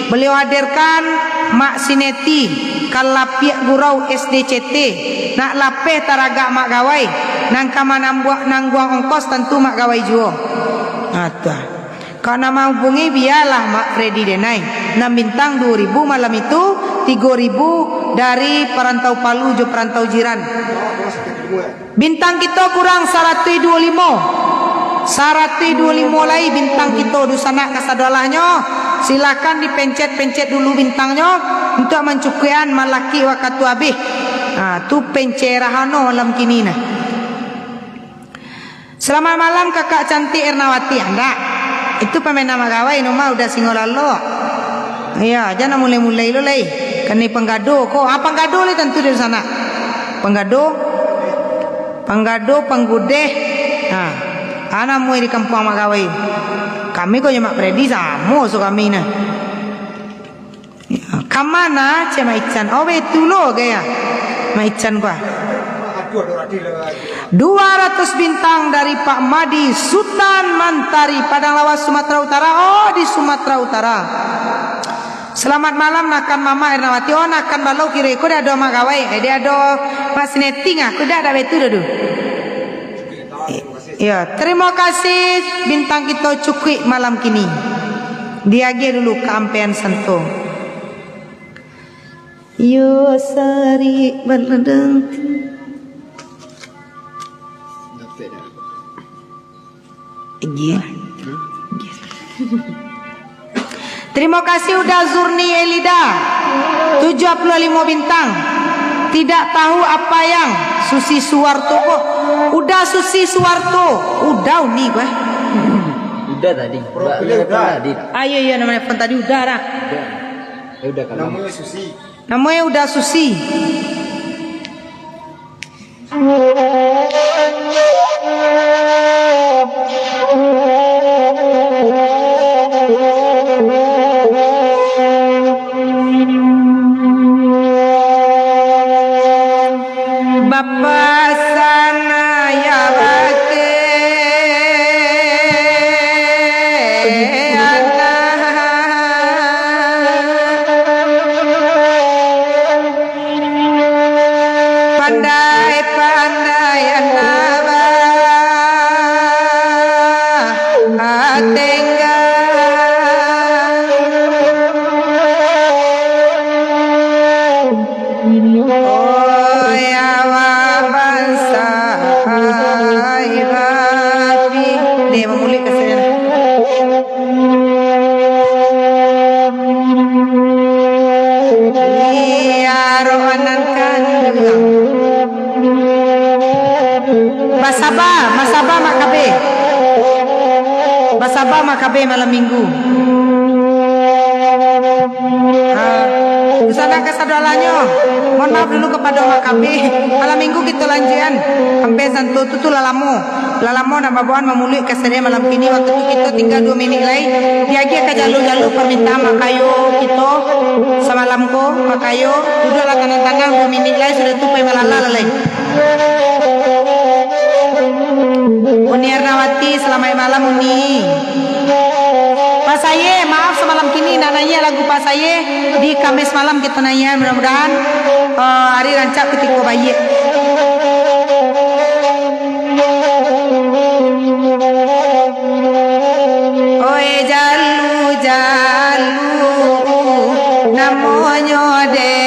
Beliau hadirkan Mak Sineti, ka lapiak gurau S D C T, nak lapeh taragak Mak Gawai, nan ka manambuak nangguang ongkos tantu Mak Gawai juo. Nah, tuah. Kok nak mahubungi, bialah Mak Fredi denai. Nan bintang duo ribu malam itu, tigo ribu dari parantau Palu jo parantau jiran. Bintang kito kurang saratuih duo limo. Saratuih duo limo lai bintang kito, dunsanak kasadolahnyo. Silakan dipencet-pencet dulu bintangnyo untuak mancukuikan malaki wakatu abih. Ha, tu pencerahan malam kini nah. Selamat malam, Kakak cantik Ernawati. Andak. Itu pamain Mak Gawai, no mah, Uda Singo Lalok. Iyo, jan nak mulai-mulai lo lai. Kanai panggado ko. Ah, panggado lai tantu dari sana. Panggado, panggado, panggudeh. Ha. Ana mui di kampuang Mak Gawai. Kami ko jo Mak Fredi samo so kami nah. Ka ma, cek Mak Ican. Oh, betulo gaya Mak Ican ko. Dua ratus bintang dari Pak Madi, Sutan Mantari, Padang Lawas, Sumatera Utara. Oh, di Sumatera Utara. Selamat malam, nakan Mama Ernawati. Oh, nakan balo kiro iko dah ado Mak Gawai. Eh, dah ado Mak Sineting ah. Ko dah dak betu dah tu. Ya, terima kasih bintang kita cukuik malam kini. Diagiah dulu ka ampean santo. Yo sarik baladang ti. Dapek dah. Iya. Terima kasih Uda Zurni Elida, tujuh puluh lima bintang. Tidak tahu apa yang Susi Suwarto ko. Uda Susi Suwarto. Uda uni ko eh. Uda tadi. Profilnya Uda. Tadi. Ah, iya, iya, nama nelpon tadi Uda dah. Uda. Ya udah kalau. Namanya Susi. Namanya Uda Susi. Bapa sana ya bake anak. Pandai-pandai anak ba-, atengga. Oi, awak bansa, ai, bapi. Deh, mamulek ka sinan. Iya, roh anan kanduang. Basaba, masaba Mak Kabe. Basaba Mak Kabe malam minggu. Ah, tu sana kasadoalahnyo. Mohon maaf dulu kapado Mak Kabe. Malam minggu kito lanjuikan. Sampai santo tu, tu lah lamo. Lah lamo nak babawaan mamuluik ka sadai malam kini. Wakatu kito tingga duo minik lai. Diagiah ka jalur-jalur parmintaan makayo kito samalam ko. Makayo, duduaklah tanang-tanang duo minik lai, sudah tu pai malala lah lai. Uni Ernawati, salamaik malam, Uni. Pak Saye, maaf samalam kini ndak naiak lagu Pak Saye. Di Kamis malam kito naiak, mudah-mudahan, eh, ari rancak kutiko baiak. Oi, jalu, jalu, namonyo de